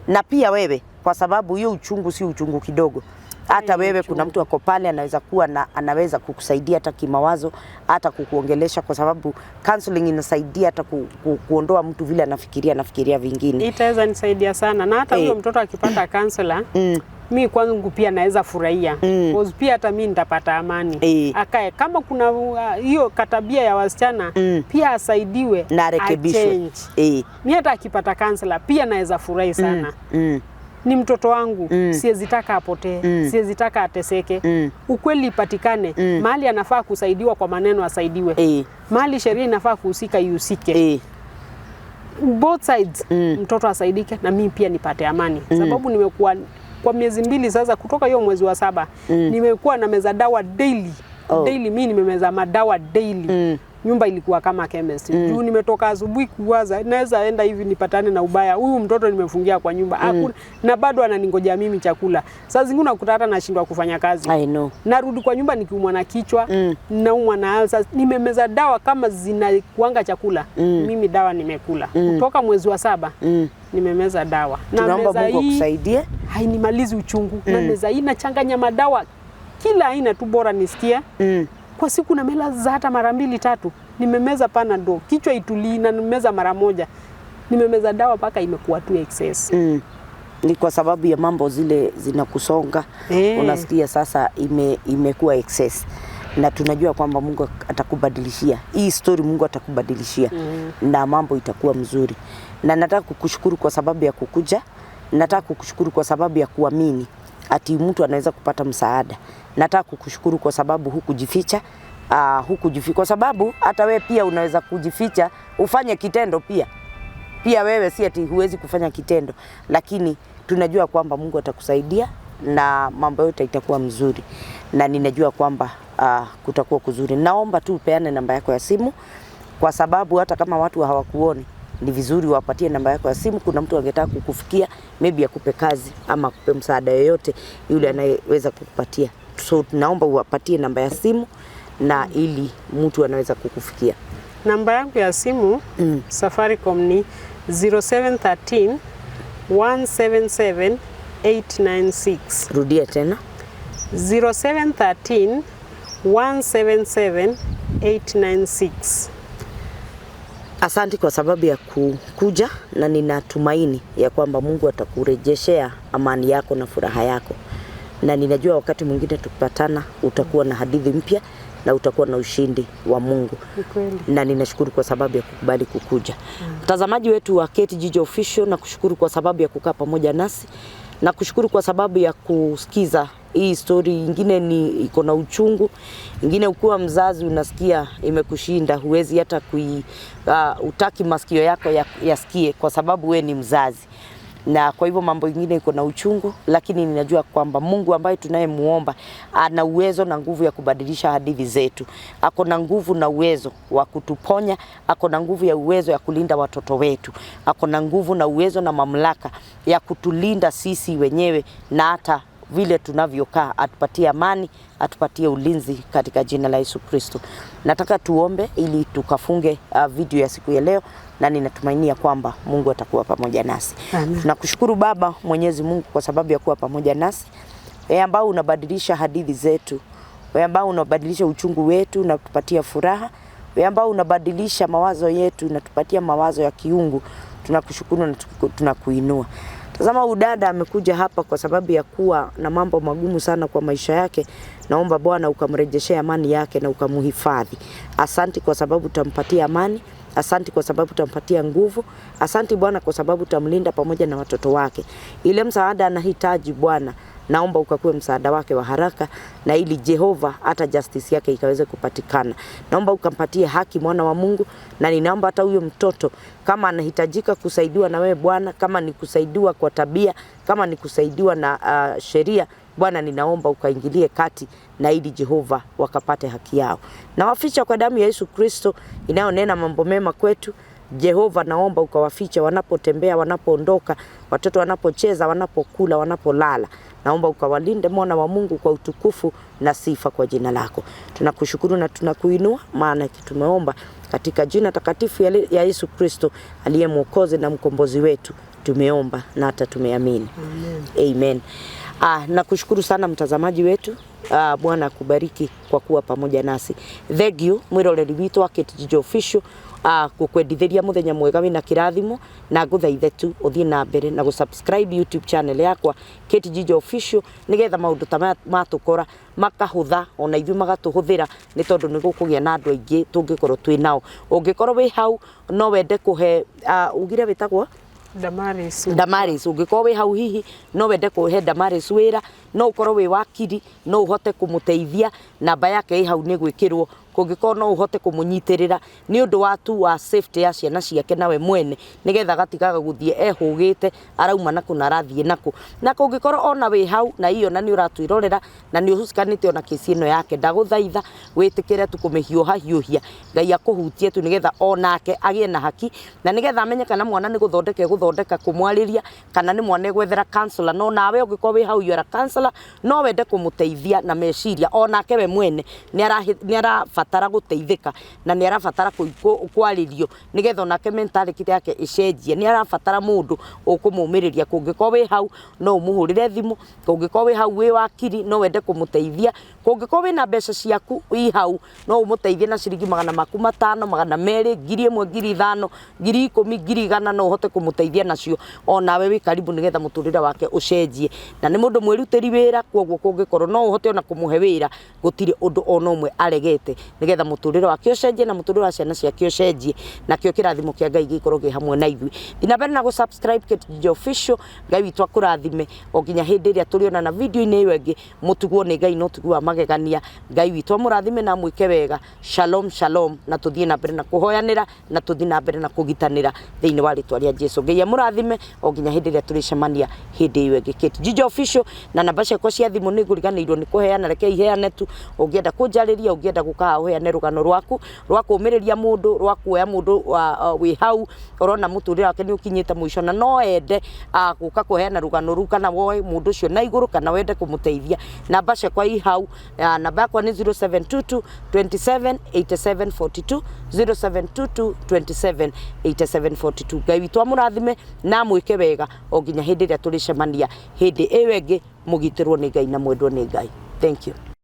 Na pia wewe, kwa sababu hiyo uchungu si uchungu kidogo, hata wewe kuna mtu ako pale anaweza kuwa na anaweza kukusaidia hata kimawazo, hata kukuongelesha, kwa sababu counseling inasaidia hata kuondoa mtu vile anafikiria vingine. Itaweza nisaidia sana, na hata huyo mtoto akipata counselor, mi kwangu pia naweza furahia, cause pia hata mi nitapata amani. Akae kama kuna hiyo katabia ya wasichana, pia asaidiwe na arekebishwe. Mi hata akipata counselor pia naweza furahi sana. Ni mtoto wangu, siwezi taka apotee, siwezi taka ateseke. Ukweli ipatikane, mahali anafaa kusaidiwa kwa maneno asaidiwe, mahali sheria inafaa kuhusika ihusike. Both sides, mtoto asaidike na mimi pia nipate amani, sababu nimekuwa kwa miezi 2 sasa, kutoka hiyo mwezi wa 7 nimekuwa na meza dawa daily. Daily mimi nimemeza madawa daily. Nyumba ilikuwa kama chemist. Juu nimetoka asubuhi kuwaza naweza enda hivi nipatane na ubaya. Huyu mtoto nimefungia kwa nyumba. Hakuna, na bado ananingoja mimi chakula. Saa zingine unakuta hata nashindwa kufanya kazi. I know. Narudi kwa nyumba nikiumwa na kichwa, naumwa na ulcers. Nimemeza dawa kama zinakuanga chakula. Mimi dawa nimekula. Kutoka mwezi wa 7 nimemeza dawa. Na tunaomba meza Mungu hii akusaidie. hainimalizi uchungu. Na meza hii nachanganya madawa kila aina tu bora nisikie. Kwa siku namelaza hata mara 2 3. Nimemeza Panadol, kichwa itulii na nimemeza mara 1. Nimemeza dawa mpaka imekuwa tu excess. Ni kwa sababu ya mambo zile zinakusonga. Unasikia sasa imekuwa excess. Na tunajua kwamba Mungu atakubadilishia. Hii story Mungu atakubadilishia. Na mambo itakuwa mzuri. Na nataka kukushukuru kwa sababu ya kukuja. Nataka kukushukuru kwa sababu ya kuamini ati mtu anaweza kupata msaada. Nataka kukushukuru kwa sababu hukujificha. Hukujificha kwa sababu hata wewe pia unaweza kujificha ufanye kitendo pia. Pia wewe si ati huwezi kufanya kitendo, lakini tunajua kwamba Mungu atakusaidia na mambo yote itakuwa mzuri. Na ninajua kwamba kutakuwa kuzuri. Naomba tu upeane namba yako ya simu, kwa sababu hata kama watu hawakuoni ni vizuri wapatie namba yako ya simu. Kuna mtu angetaka kukufikia, maybe akupe kazi ama akupe msaada yoyote yule anayeweza kukupatia. So tunaomba uwapatie namba ya simu na ili mtu anaweza kukufikia. Namba yangu ya simu Safaricom ni 0713 177 896. Rudia tena. 0713 177 896. Asante kwa sababu ya kukuja, na ninatumaini ya kwamba Mungu atakurejeshea amani yako na furaha yako. Na ninajua wakati mwingine tukipatana utakuwa na hadithi mpya na utakuwa na ushindi wa Mungu. Ni kweli. Na ninashukuru kwa sababu ya kukubali kukuja. Mtazamaji wetu wa Kate Jijo Official, na kushukuru kwa sababu ya kukaa pamoja nasi, na kushukuru kwa sababu ya kusikiza hii story. Ingine ni iko na uchungu, ingine ukiwa mzazi unasikia imekushinda, huwezi hata utaki masikio yako yasikie kwa sababu we ni mzazi. Na kwa hivyo mambo ingine iko na uchungu, lakini ninajua kwamba Mungu ambaye tunayemuomba ana uwezo na nguvu ya kubadilisha hadithi zetu. Ako na nguvu na uwezo wa kutuponya, ako na nguvu ya uwezo ya kulinda watoto wetu. Ako na nguvu na uwezo na mamlaka ya kutulinda sisi wenyewe na hata vile tunavyokaa, atupatie amani, atupatie ulinzi katika jina la Yesu Kristo. Nataka tuombe ili tukafunge video ya siku ya leo, na ninatumainia kwamba Mungu atakuwa pamoja nasi. Amen. Tunakushukuru Baba Mwenyezi Mungu kwa sababu ya kuwa pamoja nasi. Wewe ambao unabadilisha hadithi zetu, wewe ambao unabadilisha uchungu wetu na kutupatia furaha, wewe ambao unabadilisha mawazo yetu na kutupatia mawazo ya kiungu, tunakushukuru na tunakuinua. Tazama, huyu dada amekuja hapa kwa sababu ya kuwa na mambo magumu sana kwa maisha yake. Naomba Bwana ukamrejeshee amani yake na ukamhifadhi. Asante kwa sababu utampatia amani. Asante kwa sababu utampatia nguvu. Asante Bwana kwa sababu utamlinda pamoja na watoto wake. Ile msaada anahitaji Bwana, naomba ukakuwe msaada wake wa haraka, na ili Jehova hata justice yake ikaweze kupatikana. Naomba ukampatie haki mwana wa Mungu, na ninaomba hata huyo mtoto kama anahitajika kusaidiwa na wewe Bwana, kama ni kusaidiwa kwa tabia, kama ni kusaidiwa na sheria, Bwana ninaomba ukaingilie kati, na ili Jehova wakapate haki yao. Na waficha kwa damu ya Yesu Kristo inayonena mambo mema kwetu. Jehova naomba ukawafiche wanapotembea, wanapoondoka, watoto wanapocheza, wanapokula, wanapolala. Naomba ukawalinde mwana wa Mungu kwa utukufu na sifa kwa jina lako. Tunakushukuru na tunakuinua, maana tumeomba katika jina takatifu ya Yesu Kristo aliye Mwokozi na mkombozi wetu. Tumeomba na hata tumeamini. Amen. Amen. Nakushukuru sana mtazamaji wetu. Bwana akubariki kwa kuwa pamoja nasi. Thank you mwiroreri witũ wa Kate Jijo Official. Gukwendithiria muthenya mwega wina kirathimo, na nguthaithe tu uthie na mbere na gusubscribe YouTube channel yakwa Kate Jijo Official, nigetha maundu ta maya matukora makahutha ona ithuĩ magatuhuthira, ni tondu ni gukugia na andu aingi tungikorwo twi nao. Ungikorwo wi hau no wende kuhe, ugire witagwo Damaris. Damaris, ungikorwo wi hau hihi no wende kuhe Damaris wira, no ukorwo wi wakiri, no uhote kumuteithia, namba yake i hau ni gwikirwo. Kũngĩkorwo no ũhote kũmũnyitĩrĩra nĩ ũndũ wa tu wa safety ya ciana ciake nawe mwene, nĩgetha agatigaga gũthiĩ ehũgĩte, arauma nakũ na arathiĩ nakũ. Na kũngĩkorwo ona wĩ hau na iyo na nĩ ũratwĩrorera na nĩ ũhucikanĩte ona kesi ĩno yake, ndagũthaitha wĩtĩkĩre tu kũmĩhiũha hiũhia, Ngai akũhutie tu nĩgetha onake agĩe na haki, na nĩgetha amenye kana mwana nĩ gũthondeka egũthondeka kũmwarĩria, kana nĩ mwana egwethera counselor. No nawe ũngĩkorwo wĩ hau, you are a counselor, no wende kũmũteithia na meciria, onake we mwene nĩ arabatara gũteithĩka na nĩ arabatara kwarĩrio nĩgetha onake mentality yake ĩcenjie. Nĩ arabatara mũndũ ũkũmũmĩrĩria. Kũngĩkorwo wĩ hau, no ũmũhũrĩre thimũ. Kũngĩkorwo wĩ hau wĩ wakiri, no wende kũmũteithia. Kũngĩkorwo wĩna mbeca ciaku i hau, no ũmũteithie na ciringi 500, 200, 1000, 5000, 10,000, 100,000, no ũhote kũmũteithia nacio. Onawe wĩ karibu nĩgetha mũtũrĩre wake ũcenjie. Na nĩ mũndũ mwĩrutĩri wĩra, koguo kũngĩkorwo no ũhote ona kũmũhe wĩra, gũtirĩ ũndũ ona ũmwe aregete nĩgetha mũtũrĩre wake ũcenjie na mũtũrĩre wa ciana ciake ũcenjie, nakĩo kĩrathimo kĩa Ngai gĩkorwo kĩ hamwe na ithuĩ. Thiĩ na mbere na gũ-subscribe KTG Official. Ngai witũ akũrathime o nginya hĩndĩ ĩrĩa tũrĩonana video-inĩ ĩyo ĩngĩ. Mũtugwo nĩ Ngai na ũtugi wa magegania. Ngai witũ amũrathime na amwĩke wega. Shalom shalom, na tũthiĩ na mbere na kũhoyanĩra na tũthiĩ na mbere na kũgitanĩra thĩinĩ wa rĩtwa rĩa Jesu. Ngai amũrathime o nginya hĩndĩ ĩrĩa tũrĩcemania hĩndĩ ĩyo ĩngĩ. KTG Official, na namba ciakwa cia thimũ nĩ ngũriganĩirwo nĩ kũheana, reke iheane tu. Ũngĩenda kũnjarĩria, ũngĩenda gũka haha ũheane rũgano rwaku rwa kũũmĩrĩria mũndũ, rwa kuoya mũndũ wĩ hau ũrona mũtũrĩre wake nĩ ũkinyĩte mũico na no ende gũka kũheana rũgano rũu, kana woe mũndũ ũcio na igũrũ, kana wende kũmũteithia, namba ciakwa i hau. Namba yakwa nĩ 0722 27 87 42, 0722 27 87 42. Ngai witũ amũrathime na amwĩke wega o nginya hĩndĩ ĩrĩa tũrĩcemania hĩndĩ ĩyo ĩngĩ. Mũgitĩrwo nĩ Ngai na mwendwo nĩ Ngai. Thank you.